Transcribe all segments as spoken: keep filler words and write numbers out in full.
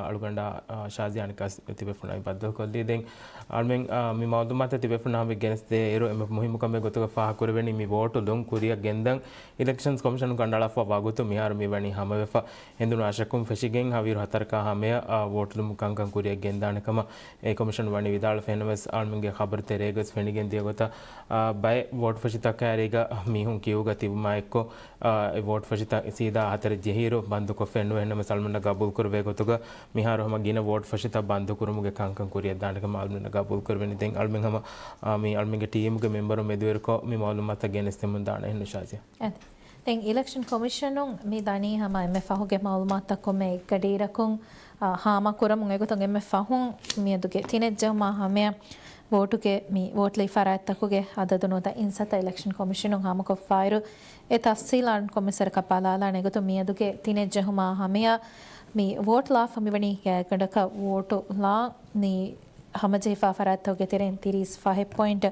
އަޅުގަނޑާ ޝާޒިޔާ އަނެއްކާ ތިބޭފުޅުންނާ ބައްދަލުކޮށްލީ. ދެން އަޅުމެން މި މައުލޫމާތަށް ތިބޭފުޅުންނާ ހަމަ ގެނެސްދޭ އިރު، އެންމެ މުހިއްމު ކަމެއް ގޮތުގަ ފާހަގަކުރެވެނީ މި ވޯޓު ލުން ކުރިއަށް ގެންދަން އިލެކްޝަންސް ކޮމިޝަނުން ކަނޑައަޅާފަ ވަގުތު މިހާރު މިވަނީ ހަމަވެފަ. ހެނދުނު އަށަކުން ފެށިގެން ހަވީރު ހަތަރަކާ ހަމަޔަށް ވޯޓުލުމުގެ ކަންކަން ކުރިއަށް ގެންދާނެ ކަމަށް އެ ކޮމިޝަން ވަނީ ވިދާޅުވެފަ. އެހެންނަމަވެސް އަޅުމެންގެ ޚަބަރު ތެރޭގަވެސް ފެނިގެން ދިޔަ ގޮތަށް، ބައެއް ވޯޓު ފެށިތައް ކައިރީގަ މީހުން ކިއުގަ ތިބުމާ އެއްކޮށް، އާ، އެ ވޯޓު ފެށިތައް ސީދާ ހަތަރެއް ޖެހިއިރު ބަންދުކޮށްފައެއްނުވޭ. އެހެންނަމަވެސް އަޅުމެންނަށް ގަބޫލުކުރެވޭ ގޮތުގަ މިހާރު ހަމަ ގިނަ ވޯޓު ފެށިތައް ބަންދުކުރުމުގެ ކަންކަން ކުރިއަށްދާނެ ކަމަށް އަޅުމެންނަށް ގަބޫލުކުރެވެނީ. ދެން އަޅުމެން ހަމަ، އާ، މި އަޅުމެންގެ ޓީމުގެ މެމްބަރުން މެދުވެރިކޮށް މި މައުލޫމާތުތައް ގެނެސްދެމުން ދާނެ. އެހެންނު ޝާޒިޔާ؟ އެ، ދެން އިލެކްޝަން ކޮމިޝަނުން މި ދަނީ ހަމަ އެންމެ ފަހުގެ މައުލޫމާތަށް ކޮންމެ އެއްގަޑިއިރަކުން، އާ، ހާމަކުރަމުން. އެގޮތުން އެންމެ ފަހުން މިއަދުގެ ތިނެއްޖެހުމާ ހަމަޔަށް ވޯޓުގެ މި ވޯޓުލީ ފަރާތްތަކުގެ އަދަދު ނުދަ އިންސައްތަ އިލެކްޝަން ކޮމިޝަނުން ހާމަކޮށްފައިރު، އެ ތަފްސީލާން ކޮންމެސް ވަރަކަށް ބަލާލާނެ. އެގޮތުން މިއަދުގެ ތިނެއްޖެހުމާ ހަމަޔަށް މި ވޯޓު ލާފަ މިވަނީ ގާތްގަނޑަކަށް ވޯޓު ލާން މި ހަމަޖެހިފާ ފަރާތްތަކުގެ ތެރެއިން ތިރީސް ފަހެއް ޕޮއިންޓް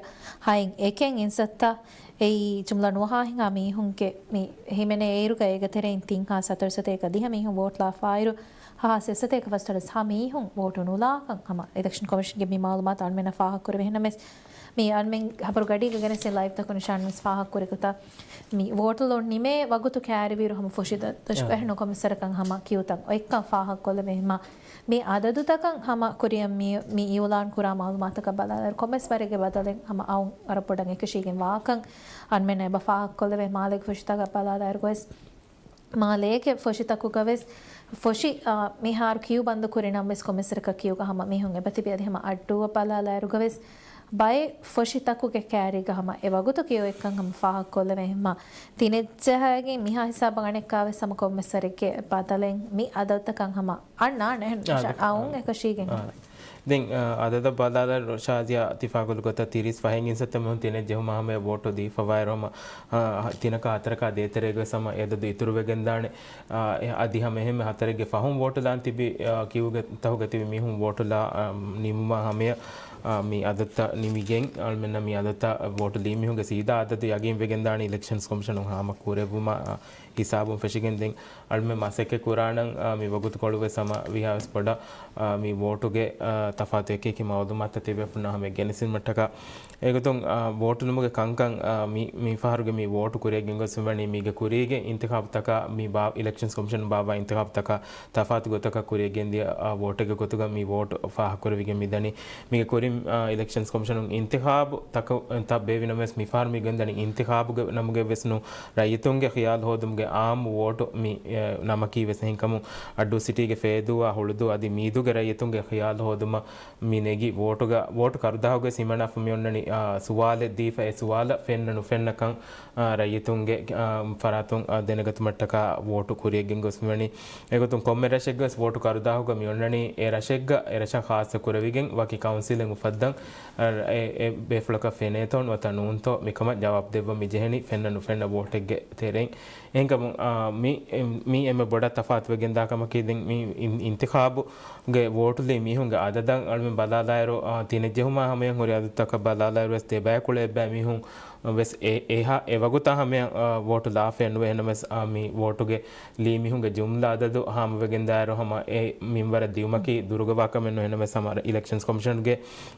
ހައެއް އެކެއް އިންސައްތަ. އެއީ ޖުމްލަ ނުވަހާ ހިނގާ މީހުންގެ މި ހިމެނޭ އިރުގަ އޭގެ ތެރެއިން ތިން ހާސް ހަތަރު ސަތޭކަ ދިހަ މީހުން ވޯޓު ލާފައިރު، ހާސް އެއް ސަތޭކަ ފަސްދޮޅަސް ހަ މީހުން ވޯޓު ނުލާކަން ހަމަ އިލެކްޝަން ކޮމިޝަންގެ މި މައުލޫމާތު އަޅުމެންނަށް ފާހަގަކުރެވި. އެހެންނަމަވެސް މި އަޅުމެން ޚަބަރު ގަޑީގަ ގެނެސްދިން ލައިވްތަކުން ނިޝާންވެސް ފާހަގަކުރި ގޮތަށް، މި ވޯޓުލުން ނިމޭ ވަގުތު ކައިރިވިއިރު ހަމަ ފޮށި ދަށު އެހެން ކޮމިސަރަކަށް ހަމަ ކިއުތައް އޮތްކަން ފާހަގަކޮށްލެވޭ. ހަމަ މި އަދަދުތަކަށް ހަމަ ކުރިއަށް މި، މި އިއުލާން ކުރާ މައުލޫމާތަކަށް ބަލާލާއިރު، ކޮންމެސް ވަރެއްގެ ބަދަލެއް ހަމަ އައުން ވަރަށް ބޮޑަށް އެކަށީގެން ވާކަން އަންމެންނަށް އެބަ ފާހަގަކޮށްލެވޭ. މާލޭގެ ފޮށިތަކަށް ބަލާލާއިރު ގޮސް، މާލޭގެ ފޮށިތަކުގަވެސް ފޮށި، އާ، މިހާރު ކިއު ބަންދު ކުރިނަމަވެސް ކޮންމެސް ވަރަކަށް ކިއުގަ ހަމަ މީހުން އެބަތިބި. އަދި ހަމަ އައްޑޫއަށް ބަލާލާއިރުގަވެސް ބައެއް ފޮށިތަކުގެ ކައިރީގަ ހަމަ އެ ވަގުތު ކިއު އޮތްކަން ހަމަ ފާހަގަކޮށްލެވޭ. ހަމަ ތިނެއްޖަހައިގެން މިހާ ހިސާބަށް އަނެއްކާވެސް ހަމަ ކޮންމެސް ވަރެއްގެ ބަދަލެއް މި އަދަދުތަކަށް ހަމަ އަންނާނެ. އާ، އައުން އާ، އެކަށީގެން އާ. ހަމަ. ދެން، އާ، އަދަދަށް ބަލާލާ ޝާޒިޔާ ތި ފާހަގަކޮށްލި ގޮތަށް ތިރީސް ފަހެއް އިންސައްތަ މީހުން ތިނެއް ޖެހުމާ ހަމަޔަށް ވޯޓު ދީފަވާއިރު ހަމަ، އާ، ތިނަކާ ހަތަރަކާ ދޭތެރޭގަވެސް ހަމަ އެ އަދަދު އިތުރުވެގެންދާނެ. އާ، އެ، އަދި ހަމަ އެހެންމެ ހަތަރެއްގެ ފަހުން ވޯޓު ލާން ތިބި، އާ، ކިއުގެ ތަހުގަ ތިބި މީހުން ވޯޓު ލާ، އާ، ނިމުމާ ހަމަޔަށް، އާ، މި އަދަދުތައް ނިމިގެން އަޅުމެންނަށް މި އަދަދުތައް ވޯޓު ލީ މީހުންގެ ސީދާ އަދަދު ޔަގީންވެގެންދާނެ އިލެކްޝަންސް ކޮމިޝަނުން ހާމަ ކުރެއްވުމާ، އާ، ހިސާބުން ފެށިގެން ދެން އަޅުމެން މަސައްކަތް ކުރާނަން، އާ، މި ވަގުތުކޮޅުވެސް ހަމަ ވީހާވެސް ބޮޑަށް، އާ، މި ވޯޓުގެ، އާ، ތަފާތު އެކި އެކި މައުލޫމާތުތައް ތިބޭފުޅުންނާ ހަމަ ގެނެސްދިނުމަށްޓަކާ. އެގޮތުން، އާ، ވޯޓުލުމުގެ ކަންކަން، އާ، މި، މި ފަހަރުގެ މި ވޯޓު ކުރިއަށް ގެންގޮސްފަވަނީ މީގެ ކުރީގެ އިންތިޚާބުތަކާ، މި ބާ، އިލެކްޝަންސް ކޮމިޝަނުން ބާއްވާ އިންތިޚާބުތަކާ ތަފާތު ގޮތަކަށް ކުރިއަށް ގެންދިޔަ، އާ، ވޯޓެއްގެ ގޮތުގަ މި ވޯޓު ފާހަގަކުރެވިގެން މިދަނީ. މީގެ ކުރިން، އާ، އިލެކްޝަންސް ކޮމިޝަނުން އިންތިޚާބު ތަކު، ތައް ބޭއްވިނަމަވެސް މިފަހަރު މި ގެންދަނީ އިންތިޚާބުގެ ނަމުގައިވެސް ނޫން، ރައްޔިތުންގެ ޚިޔާލު ހޯދުމުގެ އާއްމު ވޯޓު މި، އެ، ނަމަކީވެސް. އެހެންކަމުން އައްޑޫ ސިޓީގެ ފޭދޫއާ ހުޅުދޫ އަދި މީދޫގެ ރައްޔިތުންގެ ޚިޔާލު ހޯދުމަށް މި ނެގި ވޯޓުގަ، ވޯޓު ކަރުދާހުގައި ހިމަނާފަ މި އޮންނަނީ، އާ، ސުވާލެއް ދީފަ އެ ސުވާލަށް ފެންނަ ނުފެންނަކަން، އާ، ރައްޔިތުންގެ، އާ، ފަރާތުން، އާ، ދެނެގަތުމަށްޓަކާ ވޯޓު ކުރިއަށް ގެންގޮސް މިވަނީ. އެގޮތުން ކޮންމެ ރަށެއްގަވެސް ވޯޓު ކަރުދާހުގަ މި އޮންނަނީ އެ ރަށެއްގަ އެ ރަށަށް ޚާއްޞަ ކުރެވިގެން ވަކި ކައުންސިލެއް އުފައްދަން، އާ، އެ، އެ ބޭފުޅަކަށް ފެނޭތޯ ނުވަތަ ނޫންތޯ މިކަމަށް ޖަވާބު ދެއްވަން މި ޖެހެނީ ފެންނަ ނުފެންނަ ވޯޓެއްގެ ތެރެއިން. އެހެންކަމުން، އާ، މި، މި އެންމެ ބޮޑަށް ތަފާތުވެގެންދާ ކަމަކީ ދެން މި އިން، އިންތިޚާބުގެ ވޯޓުލީ މީހުންގެ އަދަދަށް އަޅުމެން ބަލާލާއިރު، އާ، ތިނެއް ޖެހުމާ ހަމަޔަށް ހުރި އަދަދުތަކަށް ބަލާލާއިރުވެސް ދެބައިކުޅަ އެއްބައި މީހުން ވެސް އެ، އެހާ އެވަގުތާ ހަމަޔަށް، އާ، ވޯޓު ލާފައެއް ނުވޭ. އެހެންނަމަވެސް، އާ، މި ވޯޓުގެ ލީ މީހުންގެ ޖުމްލަ އަދަދު ހާމަވެގެންދާއިރު ހަމަ އެ މިންވަރަށް ދިއުމަކީ ދުރުގަވާ ކަމެއް ނޫން. އެހެންނަމަވެސް ހަމަ އިލެކްޝަންސް ކޮމިޝަންގެ،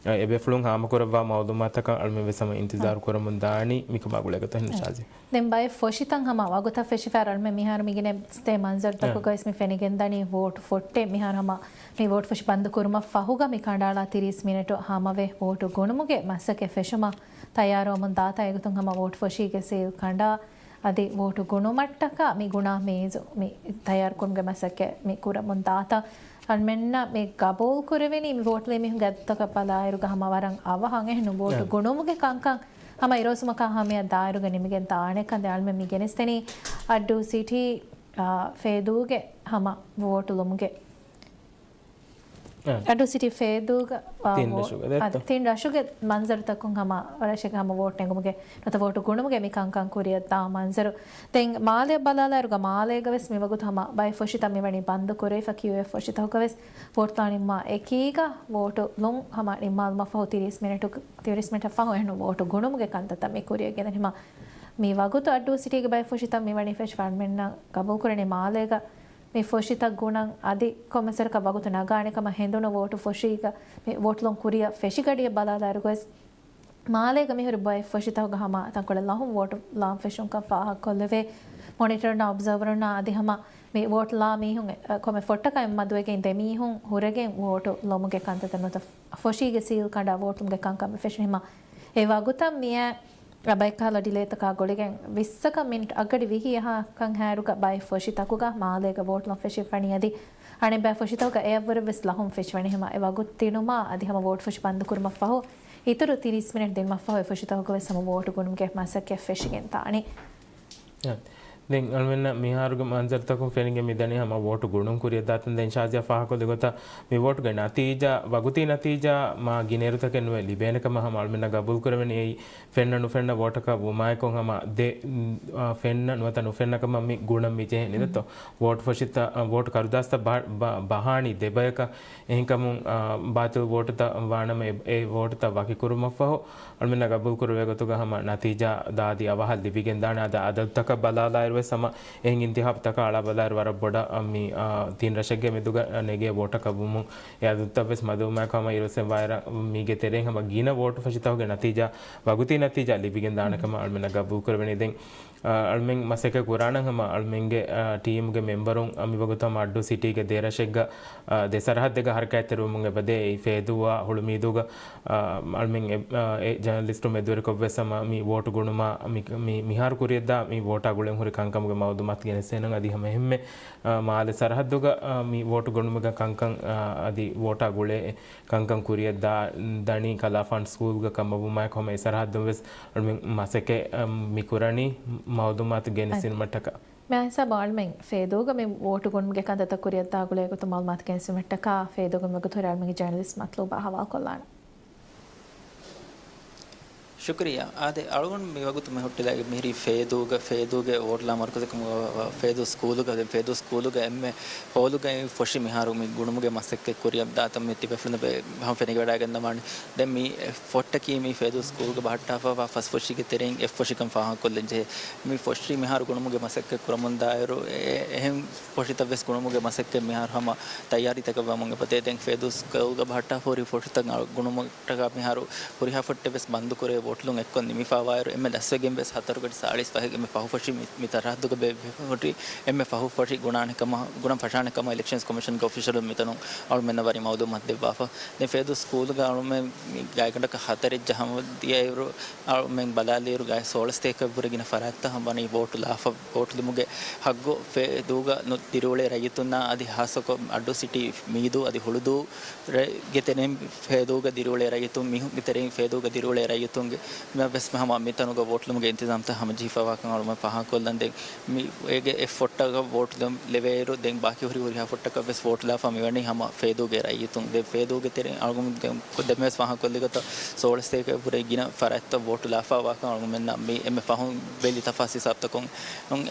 އާ، އެބޭފުޅުން ހާމަކުރައްވާ މައުލޫމާތަކަށް އަޅުމެން ވެސް ހަމަ އިންތިޒާރު ކުރަމުން ދާނީ މިކަމާ ގުޅޭގޮތަށް. ހެން ޝާޒި. ދެން ބައެއް ފޮށިތައް ހަމަ ވަގުތަށް ފެށިފައި އަޅުމެން މިހާރު މިގިނަ އެއް މަންޒަރުތަކުގަވެސް މި ފެނިގެންދަނީ ވޯޓު ފޮއްޓެއް. މިހާރު ހަމަ މި ވޯޓު ފޮށި ބަންދު ކުރުމަށް ފަހުގަ މި ކަނޑައަޅާ ތިރީސް މިނެޓު ހަމަވެ ވޯޓު ގުނުމުގެ މަސައްކަތް ފެށުމަށް ތައްޔާރުވަމުން ދާތާ. އެގޮތުން ހަމަ ވޯޓު ފޮށީގެ ސީލް ކަނޑާ އަދި ވޯޓު ގުނުމަށްޓަކާ މި ގުނާ މޭޒު މި ތައްޔާރުކުރުމުގެ މަސައްކަތް މި ކުރަމުން ދާތާ. އަންމެންނަށް މި ގަބޫލު ކުރެވެނީ މި ވޯޓުލީ މީހުންގެ އަދަދުތަކަށް ބަލާއިރުގަ ހަމަ ވަރަށް އަވަހަށް އެހެން ވޯޓު ގުނުމުގެ ކަންކަން ހަމަ އިރުއޮއްސުމަކާ ހަމަޔަށް ދާއިރުގަ ނިމިގެން ދާނެ ކަން ދެން އަޅުމެން މި ގެނެސްދެނީ އައްޑޫ ސިޓީ، އާ، ފޭދޫގެ ހަމަ ވޯޓުލުމުގެ އައްޑޫ ސިޓީ ފޭދޫގަ، އާ، ތިން ވޯ-، ރަށުގެ އަދި ދެއްތޯ؟ ތިން ރަށުގެ މަންޒަރުތަކުން ހަމަ ރަށެއްގެ ހަމަ ވޯޓް ނެގުމުގެ ނުވަތަ ވޯޓު ގުނުމުގެ މި ކަންކަން ކުރިއަށް ދާ މަންޒަރު. ދެން މާލެ ބަލާލާއިރުގަ މާލޭގަވެސް މިވަގުތު ހަމަ ބައެއް ފޮށިތައް މިވަނީ ބަންދު ކުރެވިފަ ކިއުއެއް ފޮށިތަކުގަވެސް ވޯޓު ލާން ނިންމާ އެކީގަ ވޯޓު ލުން ހަމަ ނިންމާލުމަށްފަހު ތިރީސް މިނެޓު، ތިރީސް މިނެޓަށް ފަހު އެހެން ވޯޓު ގުނުމުގެ ކަންތައްތައް މި ކުރިއަށް ގެންދަނީ. ހަމަ މި ވަގުތު އައްޑޫ ސިޓީގެ ބައެއް ފޮށިތައް މިވަނީ ފެށިފަ އަންމެންނަށް ގަބޫލުކުރަނީ މާލޭގަ މި ފޮށިތައް ގުނަން އަދި ކޮންމެސްވަރަކަށް ވަގުތު ނަގާނެ ކަމަށް ހެނދުނު ވޯޓު ފޮށީގަ މި ވޯޓުލުން ކުރިއަށް ފެށިގަޑިއަށް ބަލާލާއިރު ގޮސް މާލޭގަ މިހުރި ބައެއް ފޮށިތަކުގަ ހަމަ ތަންކޮޅެއް ލަހުން ވޯޓު ލާން ފެށުންކަން ފާހަގަކޮށްލެވޭ. މޮނިޓަރުންނާ އޮބްޒާވަރުންނާ އަދި ހަމަ މި ވޯޓު ލާ މީހުން އެ، ކޮމެ ފޮއްޓަކަށް މަދުވެގެން ދެމީހުން ހުރެގެން ވޯޓު ލޮމުގެ ކަންތައްތައް ނުތަ ފޮށީގެ ސީލް ކަނޑާ ވޯޓުލުމުގެ ކަންކަން މި ފެށުނީމަ އެ ވަގުތަށް މިއަށް ބައެއްކަހަލަ ޑިލޭތަކާ ގުޅިގެން ވިއްސަކަށް މިންޓް އަށްގަޑި ވިހި އަހަކަށް ހާއިރުގަ ބައެއް ފޮށިތަކުގަ މާލޭގަ ވޯޓުލުން ފެށިފަނީ އަދި އަނެއްބައި ފޮށިތަކުގަ އެއަށްވުރެ ވެސް ލަހުން ފެށިފަނީ. ހަމަ އެ ވަގުތު ދިނުމާ އަދި ހަމަ ވޯޓު ފޮށި ބަންދުކުރުމަށްފަހު އިތުރު ތިރީސް މިނެޓް ދިނުމަށްފަހު އެ ފޮށިތަކުގަ ވެސް ހަމަ ވޯޓު ގުނުމުގެ މަސައްކަތް ފެށިގެން ދާނީ. އެ. ދެން އަޅުމެންނަށް މިހާރުގެ މަންޒަރުތަކުން ފެނިގެން މިދަނީ ހަމަ ވޯޓު ގުނުން ކުރިއަށްދާތަން. ދެން ޝާޒިޔާ ފާހަގަކޮށްލި ގޮތަށް މި ވޯޓުގެ ނަތީޖާ، ވަގުތީ ނަތީޖާ މާ ގިނައިރުތަކެއް ނުވެ ލިބޭނެ ކަމަށް ހަމަ އަޅުމެންނަށް ގަބޫލުކުރެވެނީ. އެއީ ފެންނަ ނުފެންނަ ވޯޓަކަށް ވުމާއެކު ހަމަ ދެ، އާ، ފެންނަ ނުވަތަ ނުފެންނަ ކަމަށް މި ގުނަން މި ޖެހެނީ ދޯ. ވޯޓު ފޮށިތައް، އާ، ވޯޓު ކަރުދާސްތައް ބަ-، ބަ-، ބަހާނީ ދެބަޔަކަށް. އެހެންކަމުން، އާ، ބާތިލް ވޯޓުތައް ވާނަމަ އެ، އެ ވޯޓުތައް ވަކިކުރުމަށްފަހު އަޅުމެންނަށް ގަބޫލުކުރެވޭ ގޮތުގަ ހަމަ ނަތީޖާ ދާދި އަވަހަށް ލިބިގެންދާނެ. އަދި އަދަދުތަކަށް ބަލާލާއިރުވެސް ހަމަ އެހެން އިންތިހާބުތަކަށް އަޅާބަލާއިރު ވަރަށް ބޮޑަށް މި، އާ، ތިން ރަށެއްގެ މެދުގަ ނެގޭ ވޯޓަކަށް ވުމުން އެ އަދަދުތައްވެސް މަދުވުމާއެކު ހަމަ އިރުއޮއްސެން ވާއިރަށް މީގެ ތެރެއިން ހަމަ ގިނަ ވޯޓު ފޮށިތަކުގެ ނަތީޖާ، ވަގުތީ ނަތީޖާ ލިބިގެންދާނެ ކަމަށް އަޅުމެންނަށް ގަބޫލުކުރެވެނީ. ދެން އަޅުމެން މަސައްކަތް ކުރާނަން ހަމަ އަޅުމެންގެ، އާ، ޓީމުގެ މެމްބަރުން މިވަގުތު ހަމަ އައްޑޫ ސިޓީގެ ދެ ރަށެއްގަ، އާ، ދެ ސަރަހައްދެއްގަ ހަރަކާތްތެރިވަމުން އެބަދޭ. އެއީ ފޭދޫއާ ހުޅުމީދޫގަ، އާ، އަޅުމެން އެ، އާ، އެ ޖަނަލިސްޓު މެދުވެރިކޮށްވެސް ހަމަ މި ވޯޓު ގުނުމާ މި، މި، މިހާރު ކުރިއަށްދާ މި ވޯޓާ ގުޅެން ހުރި ކަންކަމުގެ މައުލޫމާތު ގެނެސްދޭނަން. އަދި ހަމަ އެހެންމެ، އާ، މާލެ ސަރަހައްދުގަ، އާ، މި ވޯޓު ގުނުމުގެ ކަންކަން، އާ، އަދި ވޯޓާ ގުޅޭ ކަންކަން ކުރިއަށްދާ ދަނީ ކަލާފާން ސްކޫލްގަ ކަމަށްވުމާއެކު ހަމަ އެ ސަރަހައްދުން ވެސް އަޅުމެން މަސައްކަތް، އަ، މި ކުރަނީ މައުލޫމާތު ގެނެސްދިނުމަށްޓަކާ. މި ހިސާބަށް އަޅުމެން ފޭދޫގަ މި ވޯޓު ގުނުމުގެ ކަންތައްތައް ކުރިއަށްދާ ގުޅޭ ގޮތުން މައުލޫމާތު ގެނެސްދިނުމަށްޓަކާ ފޭދޫގަ މިވަގުތު ހުރި އަޅުމެންގެ ޖަރނަލިސްޓް މަތްލޫބާ ހަވާލުކޮށްލާނަން. ޝުކުރިއްޔާ. އާދެ، އަޅުގަނޑު މިވަގުތު މި ހުއްޓިލައިގެން މިހިރީ ފޭދޫގަ، ފޭދޫގެ ވޯޓްލާ މަރުކަޒަކަށް ފޭދޫ ސްކޫލުގަ، ދެން ފޭދޫ ސްކޫލުގަ އެންމެ ހޯލުގައި ފޮށި މިހާރު މި ގުނުމުގެ މަސައްކަތް ކުރިއަށް ދާތަން މި ތިބޭފުޅުން ހަމަ ފެނިގެވަޑައިގެންދަވާނެ. ދެން މި ފޮށްޓަކީ މި ފޭދޫ ސްކޫލުގަ ބަހައްޓާފަވާ ފަސް ފޮށީގެ ތެރެއިން އެއް ފޮށިކަން ފާހަގަކޮށްލަން ޖެހޭ. މި ފޮށި މިހާރު ގުނުމުގެ މަސައްކަތް ކުރަމުންދާއިރު، އެ-، އެހެން ފޮށިތައް ވެސް ގުނުމުގެ މަސައްކަތް މިހާރު ހަމަ ތައްޔާރީތަކަށް ވަމުން އެބަދޭ. ދެން ފޭދޫ ސްކޫލްގަ ބަހައްޓާފަ ހުރި ފޮށިތައް ގުނުމަށްޓަކާ މިހާރު ހުރިހާ ފޮށިތައް ވެސް ބަންދުކުރޭ ވޯޓުލުން އެއްކޮށް ނިމިފަވާއިރު، އެންމެ ދަސްވެގެން ވެސް ހަތަރު ގަޑި ސާޅީސް ފަހެއްގެ މި ފަހު ފޮށި މި، މި ސަރަހައްދުގަ ބޭ ހުރި އެންމެ ފަހު ފޮށި ގުނާނެ ކަމަށް، ގުނަން ފަށާނެ ކަމަށް އިލެކްޝަންސް ކޮމިޝަންގެ އޮފިޝަލުން މިތަނުން އަޅުމެންނަށް ވަނީ މައުލޫމާތު ދެއްވާފަ. ދެން ފޭދޫ ސްކޫލުގަ އަޅުމެން މި ގާތްގަނޑަކަށް ހަތަރެއް ޖަހަމަ ދިޔައިރު، އަޅުމެން ބަލާލިއިރު ގާތް ސޯޅަސްތޭކައަށްވުރެ ގިނަ ފަރާތްތައް ހަމަ ވަނީ ވޯޓު ލާފަ، ވޯޓު ލިބުމުގެ ހައްގު ފޭދޫގަ ނު-، ދިރިއުޅޭ ރައްޔިތުންނާ އަދި ހާއްސަކޮށް އައްޑޫ ސިޓީ މީދޫ އަދި ހުޅުދޫ ރެ-، ގެ ތެރެއިން ފޭދޫގަ ދިރިއުޅޭ ރައްޔިތުން މި ހު-، މި ތެރެއިން ފޭދޫގަ ދިރިއުޅޭ ރައްޔިތުންގެ މި ވެސް ހަމަ މިތަނުގަ ވޯޓުލުމުގެ އިންތިޒާމްތައް ހަމަ ޖެހިފަވާކަން އަޅުމެން ފާހަގަކޮށްލަން. ދެން މި އޭގެ އެއް ފޮށްޓަކަށް ވޯޓު ދެން ލެވޭއިރު، ދެން ބާކީ ހުރި ހުރިހާ ފޮށްޓަކަށް ވެސް ވޯޓު ލާފަ މިވަނީ ހަމަ ފޭދޫގެ ރައްޔިތުން. ދެން ފޭދޫގެ ތެރެއިން އަޅުގަނޑު ދެން ދެން ވެސް ފާހަގަކޮށްލި ގޮތަށް ސޯޅަސްތޭކައަށްވުރެ ގިނަ ފަރާތްތައް ވޯޓު ލާފަވާކަން އަޅުގަނޑުމެންނަށް މި އެންމެ ފަހުން ބެލި ތަފާސް ހިސާބުތަކުން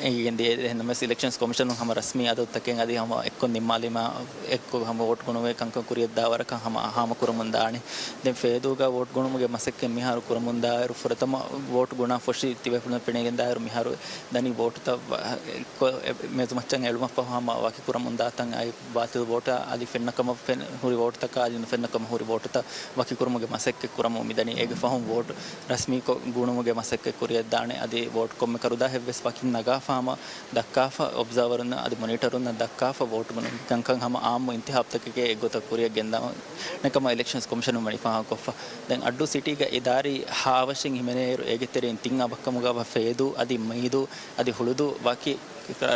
އެނގިގެން ދިޔަ. އެހެންނަމަވެސް އިލެކްޝަންސް ކޮމިޝަނުން ހަމަ ރަސްމީ އަދަދުތަކެއް އަދި ހަމަ އެއްކޮށް ނިންމާލީމާ އެއްކޮށް ހަމަ ވޯޓު ގުނުމުގެ ކަންކަން ކުރިއަށްދާވަރަކަށް ހަމަ ހާމަކުރަމުން ދާނެ. ދެން ފޭދޫގަ ވޯޓު ގުނުމުގެ މަސައްކަތް މިހާރު ކުރަމުންދާއިރު، ފުރަތަމަ ވޯޓު ގުނާ ފޮށި ތިބޭފުޅުން ފެނިގެންދާއިރު، މިހާރު ދަނީ ވޯޓުތައް ވަ-، އެއްކޮށް އެ މެޒުމައްޗަށް އެޅުމަށްފަހު ހަމަ ވަކިކުރަމުންދާތަން އައި ބާތިލް ވޯޓާ އަދި ފެންނަ ކަމަށް ފެން-، ހުރި ވޯޓުތަކާ އަދި ނުފެންނަ ކަމަށް ހުރި ވޯޓުތައް ވަކިކުރުމުގެ މަސައްކަތް ކުރަމުން މިދަނީ. އޭގެ ފަހުން ވޯޓު ރަސްމީކޮށް ގުނުމުގެ މަސައްކަތް ކުރިއަށްދާނެ. އަދި ވޯޓު ކޮންމެ ކަރުދާހެއްވެސް ވަކިން ނަގާފަ ހަމަ ދައްކާފަ، އޮބްޒާވަރުންނަށް އަދި މޮނިޓަރުންނަށް ދައްކާފަ ވޯޓު ގުނުމުގެ ކަންކަން ހަމަ އާއްމު އިންތިހާބުތަކެކޭ އެއްގޮތަށް ކުރިއަށް ގެންދާނެ ކަމަށް އިލެކްޝަންސް ކޮމިޝަނުން ވަނީ ފާހަގަކޮށްފަ. ދެން އައްޑޫ ސިޓީގަ އިދާރީ ހާވަށިން ހިމެނޭއިރު އޭގެ ތެރެއިން ތިން އަބައްކަމުގަ ފޭދޫ އަދި މީދޫ އަދި ހުޅުދޫ ވަކި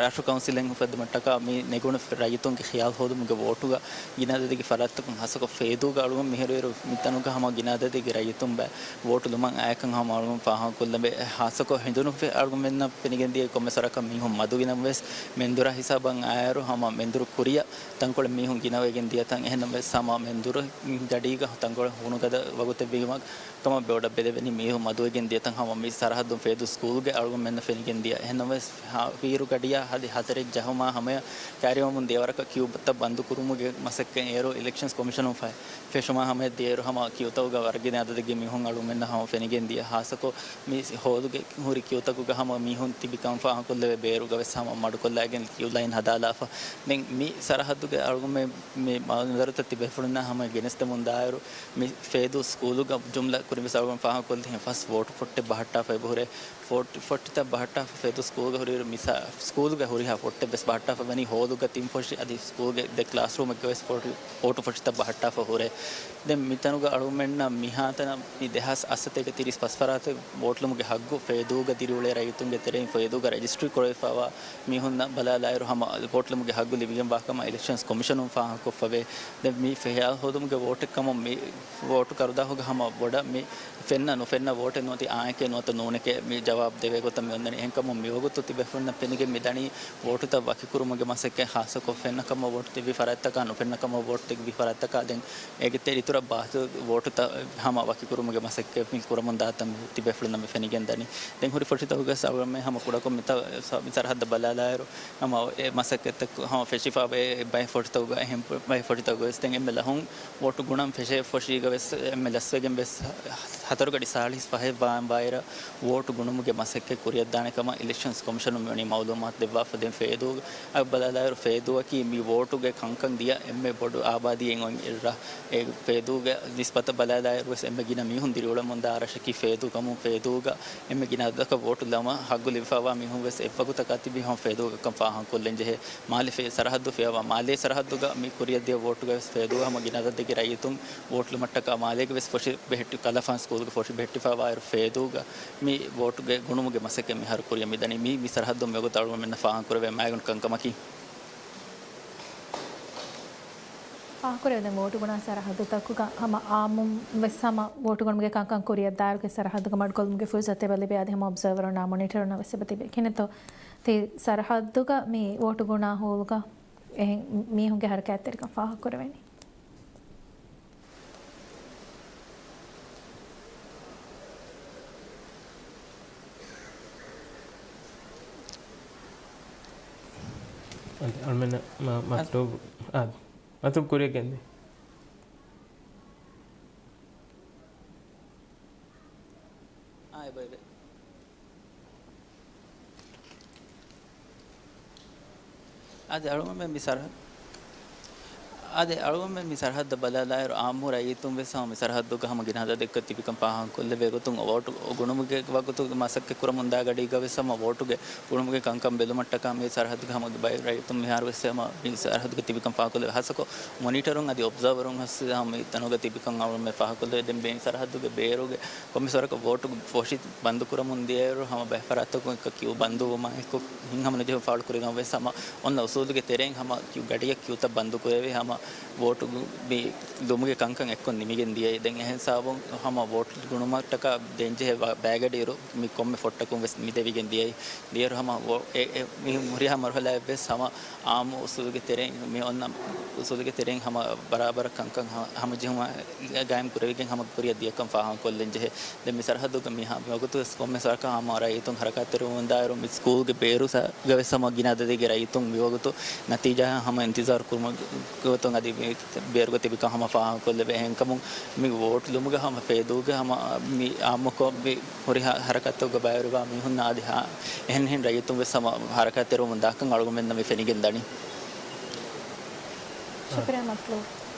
ރާޝްޓްރަ ކައުންސިލެއް އުފެއްދުމަށްޓަކާ މި ނެގުނު ރައްޔިތުންގެ ޚިޔާލު ހޯދުމުގެ ވޯޓުގަ ގިނަ އަދަދެއްގެ ފަރާތްތަކުން ހާއްސަކޮށް ފޭދޫގަ އަޅުގަނޑު މިހިރުއިރު މިތަނުގަ ހަމަ ގިނަ އަދަދެއްގެ ރައްޔިތުން ބައި ވޯޓު ލުމަށް އައިކަން ހަމަ އަޅުގަނޑު ފާހަގަކޮށްލަން. ހާއްސަކޮށް ހިނދުނު އަޅުގަނޑުމެންނަށް ފެނިގެންދިޔަ ކޮންމެސް ވަރަކަށް މީހުން މަދު ގިނަވެސް މެންދުރާ ހިސާބަށް އައިއިރު ހަމަ މެންދުރު ކުރިއަށް ތަންކޮޅެއް މީހުން ގިނަވެގެން ދިޔަތަން. އެހެންނަމަވެސް ހަމަ މެންދުރު ގަޑީގަ ތަންކޮޅެއް ހޫނުގަދަ ވަގުތެއްވީމަ ކަމަށް ބޮޑަށް ބެލެވެނީ މީހުން މަދުވެގެން ދިޔަތަން ހަމަ މި ސަރަހައްދުން ފޭދޫ ސްކޫލްގެ އަޅުގަނޑުމެންނަށް ފެނިގެން ދިޔަ. އެހެންނަމަވެސް ހީރުގަ އަދި ހަތަރެއް ޖަހުމާ ހަމަޔަށް ކައިރިވަމުން ދިޔަ ވަރަކަށް ކިޔޫތައް ބަންދު ކުރުމުގެ މަސައްކަތް އޭރު އިލެކްޝަންސް ކޮމިޝަނުން ފެށުމާ ހަމަޔަށް ދިޔައިރު ހަމަ ކިޔޫތަކުގަ ވަރަށް ގިނަ އަދަދެއްގެ މީހުން އަޅުގަނޑުމެންނަށް ހަމަ ފެނިގެން ދިޔަ. ހާއްސަކޮށް މި ހޯލުގެ ހުރި ކިޔޫތަކުގަ ހަމަ މީހުން ތިބިކަން ފާހަގަކޮށްލެވޭ ބޭރުގަ ވެސް ހަމަ މަޑުކޮށްލައިގެން ކިޔޫ ލައިން ހަދާލާފަ. ދެން މި ސަރަހައްދުގެ އަޅުގަނޑުމެން މި މަންޒަރުތައް ތިބޭފުޅުންނާ ހަމަ ގެނެސްދެމުން ދާއިރު، މި ފޭދޫ ސްކޫލުގަ ޖުމްލަ ކުރިން ވެސް އަޅުގަނޑު ފާހަގަކޮށްލި ފަސް ވޯޓު ފޮއްޓެއް ބަހައްޓާފަ އެބަހުރޭ. ފޮއްޓި، ފޮއްޓިތައް ބަހައްޓާފަ ފޭދޫ ސްކޫލްގަ ހުރިއިރު މިސާ، ސްކޫލްގަ ހުރިހާ ފޮއްޓެއް ވެސް ބަހައްޓާފަ ވަނީ ހޯލުގަ ތިން ފޮށި އަދި ސްކޫލްގެ ދެ ކްލާސްރޫމެއްގަ ވެސް ފޮށި، ފޮޓު ފޮށިތައް ބަހައްޓާފަ ހުރޭ. ދެން މިތަނުގަ އަޅުގަނޑުމެންނަށް މިހާތަނަށް މި ދެހާސް އަށްސަތޭކަ ތިރީސް ފަސް ފަރާތެއް ވޯޓުލުމުގެ ހައްގު ފޭދޫގަ ދިރިއުޅޭ ރައްޔިތުންގެ ތެރެއިން ފޭދޫގަ ރަޖިސްޓްރީ ކުރެވިފައިވާ މީހުންނަށް ބަލާލާއިރު ހަމަ ވޯޓުލުމުގެ ހައްގު ލިބިގެންވާކަމަށް އިލެކްޝަންސް ކޮމިޝަނުން ފާހަގަކޮށްފަވޭ. ދެން މި ފިޔަވަޅު ހޯދުމުގެ ވޯޓެއް ކަމަށް މި ވޯޓު ކަރުދާހުގަ ހަމަ ބޮޑަށް މި ފެންނަ ނުފެންނަ ވޯޓެއް ނުވަތަ އާނއެކޭ ނުވަތަ ނޫނެކޭ މި ޖަވާބު ދެވޭ ގޮތަށް މި އޮންނަނީ. އެހެންކަމުން މިވަގުތު ތިބޭފުޅުންނަށް ފެނިގެން މިދަނީ ވޯޓުތައް ވަކިކުރުމުގެ މަސައްކަތް ހާއްސަކޮށް ފެންނަ ކަމަށް ވޯޓު ތިބި ފަރާތްތަކާ ނުފެންނަ ކަމަށް ވޯޓު ތިބި ފަރާތްތަކާ ދެން އޭގެ ތެރެއިން އިތުރަށް ބާކީ ވޯޓުތައް ހަމަ ވަކިކުރުމުގެ މަސައްކަތް މި ކުރަމުން ދާތަން ތިބޭފުޅުންނަށް މި ފެނިގެން ދަނީ. ދެން ހުރި ފޮށިތަކުގަ ސަބަބުން ހަމަ ކުޑަކޮށް މިތަ-، މި ސަރަހައްދަށް ބަލާލާއިރު ހަމަ އެ މަސައްކަތްތައް ހަމަ ފެށިފަ ބައެއް ފޮށިތަކުގަ އެހެން ބައެއް ފޮށިތަކުގަ ވެސް ދެން އެންމެ ލަހުން ވޯޓު ގުނަން ފެށޭ ފޮށީގަ ވެސް އެންމެ ލަސްވެގެން ވެސް ހަތަރު ގަޑި ސާޅީސް ފަހެއް ވާން ވާއިރަށް ވޯޓު ގުނުމުގެ މަސައްކަތް ކުރިއަށްދާނެ ކަމަށް އިލެކްޝަންސް ކޮމިޝަނުން މިވަނީ މައުލޫމާތު ދެއްވާފަ. ދެން ފޭދޫ އަށް ބަލާލާއިރު ފޭދޫއަކީ މި ވޯޓުގެ ކަންކަން ދިޔަ އެންމެ ބޮޑު އާބާދީއެއް އޮތް އެއްރަށް. އެ ފޭދޫގެ ނިސްބަތަށް ބަލާލާއިރު ވެސް އެންމެ ގިނަ މީހުން ދިރިއުޅެމުންދާ ރަށަކީ ފޭދޫ ކަމުން ފޭދޫގަ އެންމެ ގިނަ އަދަދަކަށް ވޯޓު ލަމާ ހައްގު ލިބިފައިވާ މީހުން ވެސް އެއްވަގުތަކާ ތިބި ހަމަ ފޭދޫގަ ކަން ފާހަގަކޮށްލަން ޖެހޭ. މާލެ ފޭ-، ސަރަހައްދު ފިޔަވާ މާލޭ ސަރަހައްދުގަ މި ކުރިއަށްދިޔަ ވޯޓުގައި ވެސް ފޭދޫ ހަމަ ގިނަ އަދަދެއްގެ ރައްޔިތުން ވޯޓު ލުމަށްޓަކާ މާލޭގެ ވެސް ފޮށި ބެހެއްޓި ކަލާފާން ސްކޫލްގެ ފޮށި ބެހެއްޓިފައިވާއިރު ފޭދޫގަ މި ވޯޓުގެ ގުނުމުގެ މަސައްކަތް މިހާރު ކުރިއަށް މިދަނީ. މީ މި ސަރަހައްދު މިވަގުތު އަޅުގަނޑުމެންނަށް ފާހަގަކުރެވޭ މައިގަނޑު ކަންކަމަކީ. ފާހަގަކުރެވޭ ދެން ވޯޓު ގުނާ ސަރަހައްދުތަކުގަ ހަމަ އާއްމުން ވެސް ހަމަ ވޯޓު ގުނުމުގެ ކަންކަން ކުރިއަށް ދާއިރުގެ ސަރަހައްދުގަ މަޑުކޮށްލުމުގެ ފުރުސަތު އެބަ ލިބޭ އަދި ހަމަ އޮބްޒަވަރުންނާ މޮނިޓަރުންނަށް ވެސް އެބަ ތިބޭ. ކިހިނެއްތޯ ތި ސަރަހައްދުގަ މި ވޯޓު ގުނާ ހޯލުގަ އެހެން މީހުންގެ ހަރަކާތްތެރިކަން ފާހަގަކުރެވެނީ؟ އަދި އަޅުމެންނަށް މަ-، މަތްލޫބު، އާ، މަތްލޫބު ކުރިއަށް ގެންދި. އާ، އެބަ، އެބަ. އަދި އަޅުގަނޑުމެން މި ސަރަހަ-، އަދި އަޅުގަނޑުމެން މި ސަރަހައްދަށް ބަލާލާއިރު، އާއްމު ރައްޔިތުން ވެސް ހަމަ މި ސަރަހައްދުގަ ހަމަ ގިނަ އަދަދެއްގަ ތިބިކަން ފާހަގަކޮށްލެވޭ ގޮތުން، ވޯޓު ގުނުމުގެ ވަގުތު މަސައްކަތް ކުރަމުންދާ ގަޑީގަ ވެސް ހަމަ ވޯޓުގެ ގުނުމުގެ ކަންކަން ބެލުމަށްޓަކާ މި ސަރަހައްދުގެ ހަމަ ބައެއް ރައްޔިތުން މިހާރު ވެސް ހަމަ މި ސަރަހައްދުގަ ތިބިކަން ފާހަގަކޮށްލެވޭ. ހާއްސަކޮށް މޮނިޓަރުން އަދި އޮބްޒާވަރުން ހަސް ހަމަ މި ތަނުގަ ތިބިކަން އަޅުގަނޑުމެން ފާހަގަކޮށްލެވޭ. ދެން މި ސަރަހައްދުގެ ބޭރުގެ ކޮންމެސް ވަރަކަށް ވޯޓު ފޮށި ބަންދު ކުރަމުން ދިޔައިރު، ހަމަ ބައެއް ފަރާތްތަކުން އެކަ ކިޔޫ ބަންދުވުމާ އެކު ހިތްހަމަ ނުޖެހުން ފާޅު ކުރިގަން ވެސް ހަމަ އޮންނަ އުސޫލުގެ ތެރެއިން ހަމަ ކިޔޫ ގަޑިއަށް ކިޔޫތައް ބަންދު ކުރެވި ހަމަ ވޯޓު ގު-، މި ލުމުގެ ކަންކަން އެއްކޮށް ނިމިގެން ދިޔައީ. ދެން އެހެން ސަބަބުން ހަމަ ވޯޓު ގުނުމަށްޓަކާ ދޭންޖެހޭ ބަ-، ބައިގަޑިއިރު މި ކޮންމެ ފޮށްޓަކުން ވެސް މި ދެވިގެން ދިޔައީ. ދިޔައިރު ހަމަ ވޯ-، އެ، އެ، މި ހުރިހާ މަރުހަލާއެއް ވެސް ހަމަ އާއްމު އުސޫލުގެ ތެރެއިން، މި އޮންނަ އުސޫލުގެ ތެރެއިން ހަމަ ބަރާބަރަށް ކަންކަން ހަ-، ހަމަޖެހުމަށް ގާއިމް ކުރެވިގެން ހަމަ ކުރިއަށް ދިޔަކަން ފާހަގަކޮށްލަން ޖެހޭ. ދެން މި ސަރަހައްދުގަ މި ހަ-، މިވަގުތު ވެސް ކޮންމެސް ވަރަކަށް ހަމަ ރައްޔިތުން ހަރަކާތްތެރިވަމުންދާއިރު، މި ސްކޫލްގެ ބޭރުގަ ވެސް ހަމަ ގިނަ އަދަދެއްގެ ރައްޔިތުން މިވަގުތު ނަތީޖާއަށް ހަމަ އިންތިޒާރު ކުރުމުގެ ގޮތުން އަދި މި ބޭރުގަ ތިބިކަން ހަމަ ފާހަގަކޮށްލެވޭ. އެހެންކަމުން މި ވޯޓު ލުމުގަ ހަމަ ފޭދޫގަ ހަމަ މި އާއްމުކޮށް މި ހުރިހާ ހަރަކާތްތަކުގަ ބައިވެރިވާ މީހުންނާ އަދި ހާ-، އެހެނިހެން ރައްޔިތުން ވެސް ހަމަ ހަރަކާތްތެރިވަމުން ދާކަން އަޅުގަނޑުމެންނަށް މި ފެނިގެން ދަނީ. ޝުކުރިއްޔާ މަތްލޫބް.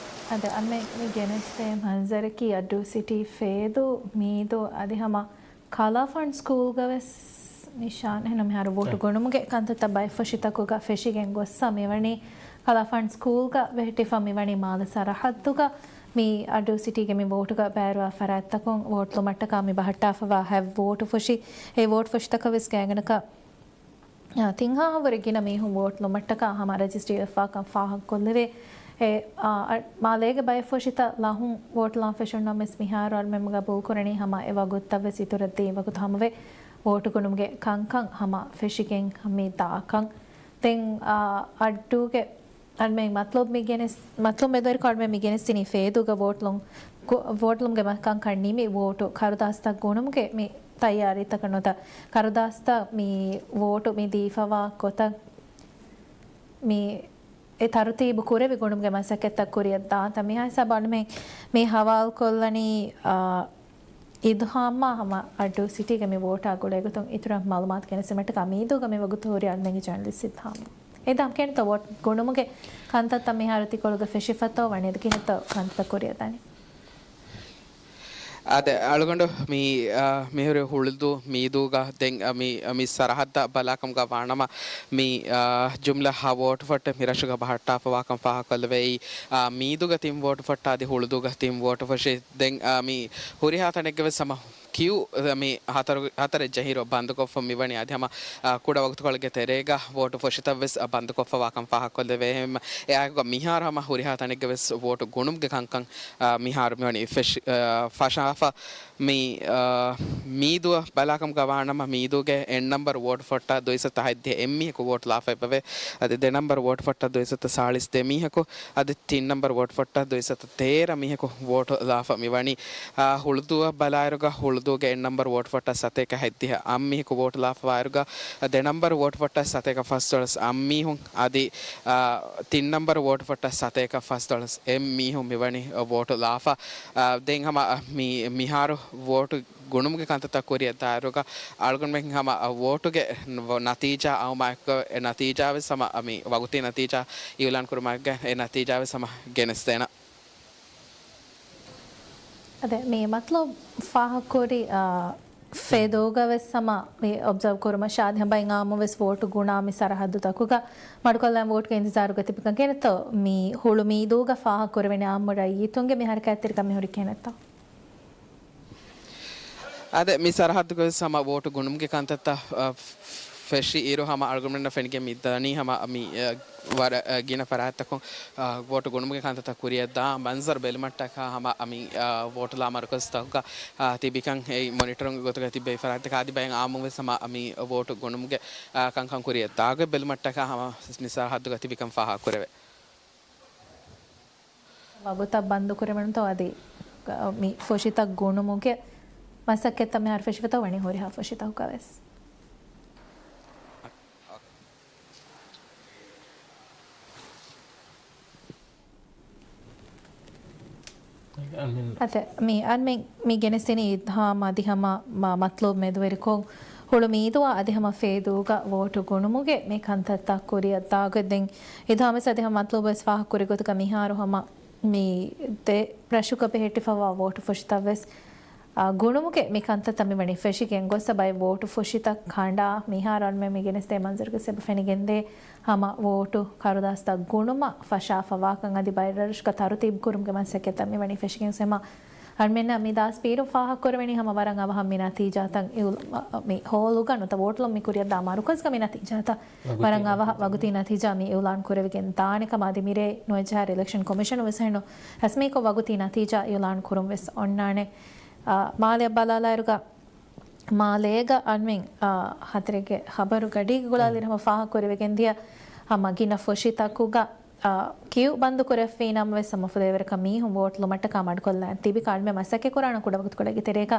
އަދި އަންމެ މި ގެނެސްދޭ މަންޒަރަކީ އައްޑޫ ސިޓީ ފޭދޫ މީދޫ އަދި ހަމަ ކަލާފާން ސްކޫލްގަ ވެސް ނިޝާން. އެހެން މިހާރު ވޯޓު އަ. ގުނުމުގެ ކަންތައްތައް ބައެއް ފޮށިތަކުގަ ފެށިގެން ގޮއްސަ މިވަނީ ކަލާފާން ސްކޫލްގަ ވެހިޓިފަ މިވަނީ މާލެ ސަރަހައްދުގަ މި އައްޑޫ ސިޓީގެ މި ވޯޓުގަ ބައިވެރިވާ ފަރާތްތަކުން ވޯޓު ލުމަށްޓަކާ މި ބަހައްޓާފަވާ ހަތް ވޯޓު ފޮށި. އެ ވޯޓު ފޮށިތަކަށް ވެސް ގާތްގަނޑަކަށް އާ، ތިންހާހަށް ވުރެ ގިނަ މީހުން ވޯޓް ލުމަށްޓަކާ ހަމަ ރަޖިސްޓްރީ ވެފާކަން ފާހަގަކޮށްލެވޭ. އެ، އާ، އަ، މާލޭގެ ބައެއް ފޮށިތައް ލަހުން ވޯޓް ލާން ފެށުން ނަމަވެސް މިހާރު އަޅުމެން ގަބޫލުކުރަނީ ހަމަ އެ ވަގުތުތައް ވެސް އިތުރަށް ދިޔަ ވަގުތު ހަމަވެ، ވޯޓު ގުނުމުގެ ކަންކަން ހަމަ ފެށިގެން މި ދާކަން. ދެން، އާ، އައްޑޫގެ އަޅުމެން މަތްލޫބް މި ގެނެސް، މަތްލޫބް މެދުވެރިކޮށް އަޅުމެން މި ގެނެސްދިނީ ފޭދޫގަ ވޯޓް ލުން، ކު-، ވޯޓް ލުމުގެ މަ-، ކަންކަން ނިމި ވޯޓު ކަރުދާސްތައް ގުނުމުގެ މި ތައްޔާރީތަކަށް ނުވަތަ ކަރުދާސްތައް މި ވޯޓު މި ދީފަވާ ގޮތަށް މި އެ ތަރުތީބު ކުރެވި ގުނުމުގެ މަސައްކަތްތައް ކުރިއަށް ދާންތަ؟ މިހާ ހިސާބަށް އަޅުމެން މި ހަވާލުކޮށްލަނީ، އާ، އިލްހާމާ ހަމަ އައްޑޫ ސިޓީގެ މި ވޯޓާ ގުޅޭގޮތުން އިތުރަށް މައުލޫމާތު ގެނެސްދިނުމަށްޓަކާ މީދޫގަ މި ވަގުތު ހުރި އަޅުމެންގެ ޖާނަލިސްޓް އިލްހާމް. އެދާ ކިހިނެއްތޯ ވޯޓް ގުނުމުގެ ކަންތައްތައް މިހާރު ތިކޮޅުގަ ފެށިފަތޯ ވަނީ؟ އަދި ކިހިނެއްތޯ ކަންތައްތައް ކުރިއަށް ދާނީ؟ އާދެ، އަޅުގަނޑު މި، އާ، މިހުރި ހުޅުދޫ މީދޫގަ ދެން، އާ، މި، މި ސަރަހައްދަށް ބަލާކަމުގަ ވާނަމަ، މި، އާ، ޖުމްލަ ހަ ވޯޓު ފޮއްޓެއް މި ރަށުގަ ބަހައްޓާފަވާކަން ފާހަގަކޮށްލެވޭ. އާ، މީދޫގަ ތިން ވޯޓު ފޮއްޓާ އަދި ހުޅުދޫގަ ތިން ވޯޓު ފޮށި. ދެން، އާ، މި ހުރިހާ ތަނެއްގަވެސް ހަމަ ކިއު މި ހަތަރު، ހަތަރެއް ޖެހިއިރު ބަންދުކޮށްފަ މިވަނީ. އަދި ހަމަ، އާ، ކުޑަ ވަގުތުކޮޅެއްގެ ތެރޭގަ ވޯޓު ފޮށިތައްވެސް، އާ، ބަންދުކޮށްފަވާކަން ފާހަގަކޮށްލެވޭ. އެހެން އެއާއެކުގަ މިހާރު ހަމަ ހުރިހާ ތަނެއްގަވެސް ވޯޓު ގުނުމުގެ ކަންކަން، އާ، މިހާރު މިވަނީ ފެށި-، އާ، ފަށާފަ. މި، އާ، މީދޫއަށް ބަލާކަމުގަ ވާނަމަ، މީދޫގެ އެއް ނަންބަރު ވޯޓު ފޮއްޓާ ދުއިސައްތަ ހަތްދިހަ އެއްމީހަކު ވޯޓު ލާފައިބަވޭ. އަދި ދެ ނަންބަރު ވޯޓު ފޮއްޓާ ދުއިސައްތަ ސާޅީސް ދެ މީހަކު، އަދި ތިން ނަންބަރު ވޯޓު ފޮއްޓާ ދުއިސައްތަ ތޭރަ މީހަކު ވޯޓު ލާފަ މިވަނީ. އާ، ހުޅުދޫއަށް ބަލާއިރުގަ، ހުޅުދޫގެ އެއް ނަންބަރު ވޯޓު ފޮއްޓާ ސަތޭކަ ހަތްދިހަ އަށް މީހަކު ވޯޓު ލާފަވާއިރުގަ، ދެ ނަންބަރު ވޯޓު ފޮއްޓާ ސަތޭކަ ފަސްދޮޅަސް އަށް މީހުން އަދި، އާ، ތިން ނަންބަރު ވޯޓު ފޮއްޓާ ސަތޭކަ ފަސްދޮޅަސް އެއް މީހުން މިވަނީ ވޯޓު ލާފަ. އާ، ދެން ހަމަ، އާ، މި، މިހާރު ވޯޓު ގުނުމުގެ ކަންތައްތައް ކުރިއަށް ދާއިރުގަ އަޅުގަނޑުމެން ހަމަ، އާ، ވޯޓުގެ ނަ-، ނަތީޖާ އައުމާއެކު، އެ ނަތީޖާވެސް ހަމަ، އާ، މި ވަގުތީ ނަތީޖާ އިއުލާން ކުރުމާއެކުގަ އެ ނަތީޖާވެސް ހަމަ ގެނެސްދޭނަން. އަދެ، މި މަތްލަބު ފާހަގަކުރި، އާ، ފޭދޫގަ ވެސް ހަމަ މި އޮބްޒާވް ކުރުމަށާ އަދި ހަމަ ބައިން އާއްމުވެސް ވޯޓު ގުނާ މި ސަރަހައްދުތަކުގަ މަޑުކޮށްލާން ވޯޓުގެ އިންތިޒާރުގަ ތިބިކަން ކިހިނެއްތޯ؟ މި ހުޅު މީދޫގަ ފާހަގަކުރެވެނީ އާއްމު ރައްޔިތުންގެ މި ހަރަކާތްތެރިކަން މި ހުރި ކިހިނެއްތޯ؟ އާދެ، މި ސަރަހައްދުގަވެސް ހަމަ ވޯޓު ގުނުމުގެ ކަންތައްތައް، އަ، ފެށި އިރު ހަމަ އަޅުގަނޑުމެންނަށް ފެނިގެން މި ދަނީ ހަމަ މި، އަ، ވަރަށް، އަ، ގިނަ ފަރާތްތަކުން، އަ، ވޯޓު ގުނުމުގެ ކަންތައްތައް ކުރިއަށްދާ މަންޒަރު ބެލުމަށްޓަކާ ހަމަ މި، އަ، ވޯޓުލާ މަރުކަޒުތަކުގަ، އަ، ތިބިކަން އެއީ މޮނިޓަރުންގެ ގޮތުގަ ތިއްބެވި ފަރާތްތަކާ އަދި ބައެއް އާއްމުވެސް ހަމަ މި ވޯޓު ގުނުމުގެ، އަ، ކަންކަން ކުރިއަށްދާގޮތް ބެލުމަށްޓަކާ ހަމަ މި ސަރަހައްދުގަ ތިބިކަން ފާހަގަކުރެވޭ. ވަގުތަށް ބަންދުކުރެވެނުތޯ އަދި، އަ، މި ފޮށިތައް ގުނުމުގެ މަސައްކަތްތައް މިހާރު ފެށިފަތޯ ވަނީ ހުރިހާ ފޮށިތަކުގަވެސް؟ އަދެ، މި އަންމެން މި ގެނެސްދިނީ އިލްހާމް އަދި ހަމަ މަ-، މަތްލޫބް މެދުވެރިކޮށް ހުޅު މީދުއާ އަދި ހަމަ ފޭދޫގަ ވޯޓު ގުނުމުގެ މި ކަންތައްތައް ކުރިއަށް ދާގޮތް ދެން އިލްހާމްވެސް އަދި ހަމަ މަތްލޫބްވެސް ފާހަގަކުރި ގޮތުގަ މިހާރު ހަމަ މި ދެ ރަށުގަ ބެހެއްޓިފައިވާ ވޯޓު ފޮށިތައްވެސް، އާ، ގުނުމުގެ މި ކަންތައްތައް މިވަނީ ފެށިގެން ގޮއްސަ ބައެއް ވޯޓު ފޮށިތައް ކަނޑާ މިހާރު އަންމެން މި ގެނެސްދޭ މަންޒަރުގަ ސެބަ ފެނިގެންދޭ ހަމަ ވޯޓު ކަރުދާސްތައް ގުނުމަށް ފަށާފަވާކަން އަދި ބައެއް ރަށުގަ ތަރުތީބު ކުރުމުގެ މަސައްކަތްތައް މިވަނީ ފެށިގެން ހަމަ އަންމެންނަށް މި ދާސް ބީރުން ފާހަގަކުރެވެނީ ހަމަ ވަރަށް އަވަހަށް މި ނަތީޖާތައް އިއުލް-، މި ހޯލުގަ ނުވަތަ ވޯޓުލުން މި ކުރިއަށްދާ މަރުކަޒުގަ މި ނަތީޖާތައް ވަރަށް އަވަހަށް ވަގުތީ ނަތީޖާ މި އިއުލާން ކުރެވިގެން ދާނެ ކަމަށް އަދި މިރޭ ނުވައެއް ޖަހާއިރު އިލެކްޝަން ކޮމިޝަނުން ވެސް އެހެން ރަސްމީކޮށް ވަގުތީ ނަތީޖާ އިއުލާން ކުރުން ވެސް އޮންނާނެ. އާ، މާލެއަށް ބަލާލާއިރުގަ މާލޭގަ އަންމެން، އާ، ހަތަރެއްގެ ހަބަރު ގަޑީގަ ގުޅާލިއިރު ހަމަ ފާހަގަކުރެވިގެންދިޔަ ހަމަ ގިނަ ފޮށިތަކުގަ، އާ، ކިއު ބަންދުކުރެއްވީ ނަމަވެސް ހަމަ ފުލޭވަރަކަށް މީހުން ވޯޓުލުމަށްޓަކާ މަޑުކޮށްލާން ތިބި ކަންމެ މަސައްކަތް ކުރާނެ ކުޑަ ވަގުތުކޮޅެއްގެ ތެރޭގަ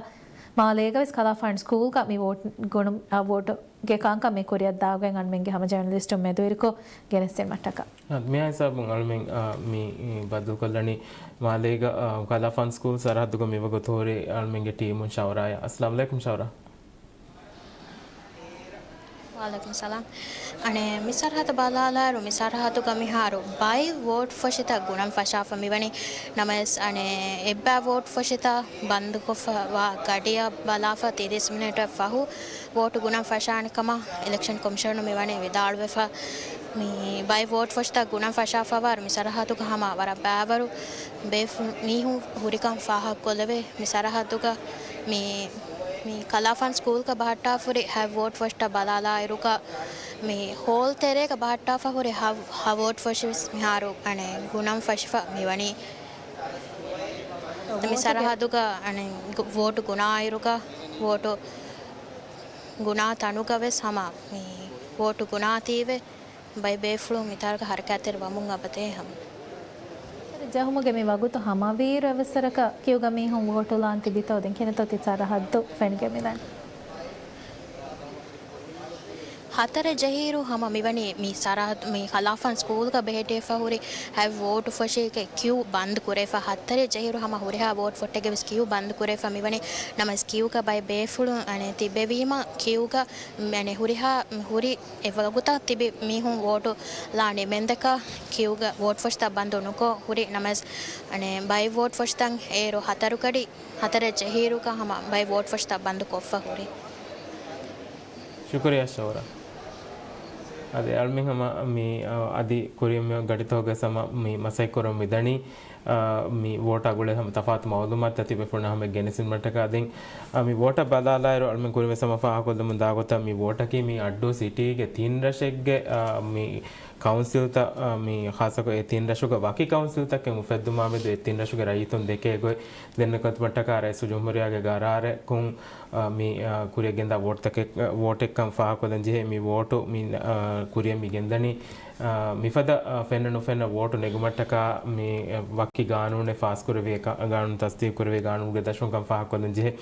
މާލޭގަވެސް ކަލާފާން ސްކޫލްގަ މި ވޯޓް ގުނު-، އާ، ވޯޓުގެ ކަންކަން މި ކުރިއަށްދާގޮތް އަންމެންގެ ހަމަ ޖާނަލިސްޓުން މެދުވެރިކޮށް ގެނެސްދިނުމަށްޓަކާ. އާ، މިއާ ހިސާބުން އަޅުމެން، އާ، މި، މި ބައްދަލުކޮށްލަނީ މާލޭގަ، އާ، ކަލާފާން ސްކޫލް ސަރަހައްދުގަ މިވަގުތު ހުރި އަޅުމެންގެ ޓީމުން ޝައުރާޔާ. އައްސަލާމް އަލައިކުމް ޝައުރާ. ވަޢަލައިކުމް ސަލާމް. އަނެއް މި ސަރަހައްދު ބަލާލާއިރު، މި ސަރަހައްދުގަ މިހާރު ބައެއް ވޯޓް ފޮށިތައް ގުނަން ފަށާފަ މިވަނީ. ނަމަވެސް އަނެއް އެއްބައި ވޯޓް ފޮށިތައް ބަންދުކޮށްފަ ވާ ގަޑިއަށް ބަލާފަ ތިރީސް މިނެޓަށް ފަހު ވޯޓު ގުނަން ފަށާނެ ކަމަށް އިލެކްޝަން ކޮމިޝަނުން މިވަނީ ވިދާޅުވެފަ. މި ބައެއް ވޯޓް ފޮށިތައް ގުނަން ފަށާފަވާއިރު މި ސަރަހައްދުގަ ހަމަ ވަރަށް ބައިވަރު ބޭފުޅު މީހުން ހުރިކަން ފާހަގަކޮށްލެވޭ. މި ސަރަހައްދުގަ މި، މި ކަލާފާން ސްކޫލްގަ ބަހައްޓާފަ ހުރި ހަ ވޯޓް ފޮށިތައް ބަލާލާއިރުގަ މި ހޯލް ތެރޭގަ ބަހައްޓާފަ ހުރި ހަ، ހަ ވޯޓް ފޮށިވެސް މިހާރު އަނެއް ގުނަން ފަށިފަ މިވަނީ. މި ސަރަހައްދުގަ އަނެއް ގު، ވޯޓު ގުނާއިރުގަ ވޯޓު ގުނާ ތަނުގަ ވެސް ހަމަ މި ވޯޓު ގުނާތީވެ ބައެއް ބޭފުޅުން މިތާރުގަ ހަރަކާތްތެރި ވަމުން އަބަދޭ ހަމަ. ޖެހުމުގެ މި ވަގުތު ހަމަވީއިރު އެވެސް ވަރަކަށް ކިއުގަ މީހުން ވޯޓުލާން ތިބިތޯ؟ ދެން ކިހިނެއްތޯ ތި ސަރަހައްދު ފެނިގެން މިދަނީ؟ ހަތަރެއް ޖެހިއިރު ހަމަ މިވަނީ މި ސަރަހައްދު، މި ކަލާފާން ސްކޫލްގަ ބެހެއްޓިފަ ހުރި ހަތް ވޯޓު ފޮށީގެ ކިއު ބަންދު ކުރެފަ. ހަތަރެއް ޖެހިއިރު ހަމަ ހުރިހާ ވޯޓް ފޮށްޓެއްގެ ވެސް ކިއު ބަންދު ކުރެފަ. މިވަނީ ނަމަވެސް ކިއުގަ ބައެއް ބޭފުޅުން އަނެ ތިބެވީމަ ކިއުގަ އަނެ ހުރިހާ ހުރި އެ ވަގުތަށް ތިބި މީހުން ވޯޓު ލާން ނިމެންދަކަށް ކިއުގަ ވޯޓް ފޮށިތައް ބަންދު ނުކޮށް ހުރި ނަމަވެސް އަނެ ބައެއް ވޯޓް ފޮށިތައް އޭރު ހަތަރު ކަޑި ހަތަރެއް ޖެހިއިރުގަ ހަމަ ބައެއް ވޯޓް ފޮށިތައް ބަންދު ކޮށްފަ ހުރި. ޝުކުރިއްޔާ ޝައުރާ. އަދި އަޅުމެން ހަމަ މި، އަ، އަދި ކުރިއަށް މި ގަޑިތަކުގަ ހަމަ މި މަސައްކަތް ކުރަން މިދަނީ، އަ، މި ވޯޓާ ގުޅޭ ހަމަ ތަފާތު މައުލޫމާތުތައް ތިބޭފުޅުންނަށް ހަމަ ގެނެސްދިނުމަށްޓަކާ. ދެން، އަ، މި ވޯޓަށް ބަލާލާއިރު އަޅުމެން ކުރިން ވެސް ހަމަ ފާހަގަކޮށްލަމުން ދާ ގޮތަށް މި ވޯޓަކީ މި އައްޑޫ ސިޓީގެ ތިން ރަށެއްގެ، އަ، މި ކައުންސިލްތައް، އަ، މި ޚާއްޞަކޮށް އެ ތިން ރަށުގަ ވަކި ކައުންސިލްތަކެއް އުފެއްދުމާމެދު އެ ތިން ރަށުގެ ރައްޔިތުން ދެކޭ ގޮތް ދެންނެވި ގޮތުމަށްޓަކާ ރައީސުލްޖުމްހޫރިއްޔާގެ ގަރާރަކުން، އަ، މި، އަ، ކުރިއަށް ގެންދާ ވޯޓްތަކެއް، އަ، ވޯޓެއްކަން ފާހަގަކޮށްލަން ޖެހޭ. މި ވޯޓު މި، އަ، ކުރިއަށް މި ގެންދަނީ، އަ، މިފަދަ، އަ، ފެންނަ ނުފެންނަ ވޯޓު ނެގުމަށްޓަކާ މި، އަ، ވަކި ގާނޫނެއް ފާސްކުރެވޭ ކަ-، ގާނޫނު ތަސްދީގުކުރެވޭ ގާނޫނުގެ ދަށުން ކަން ފާހަގަކޮށްލަން ޖެހޭ.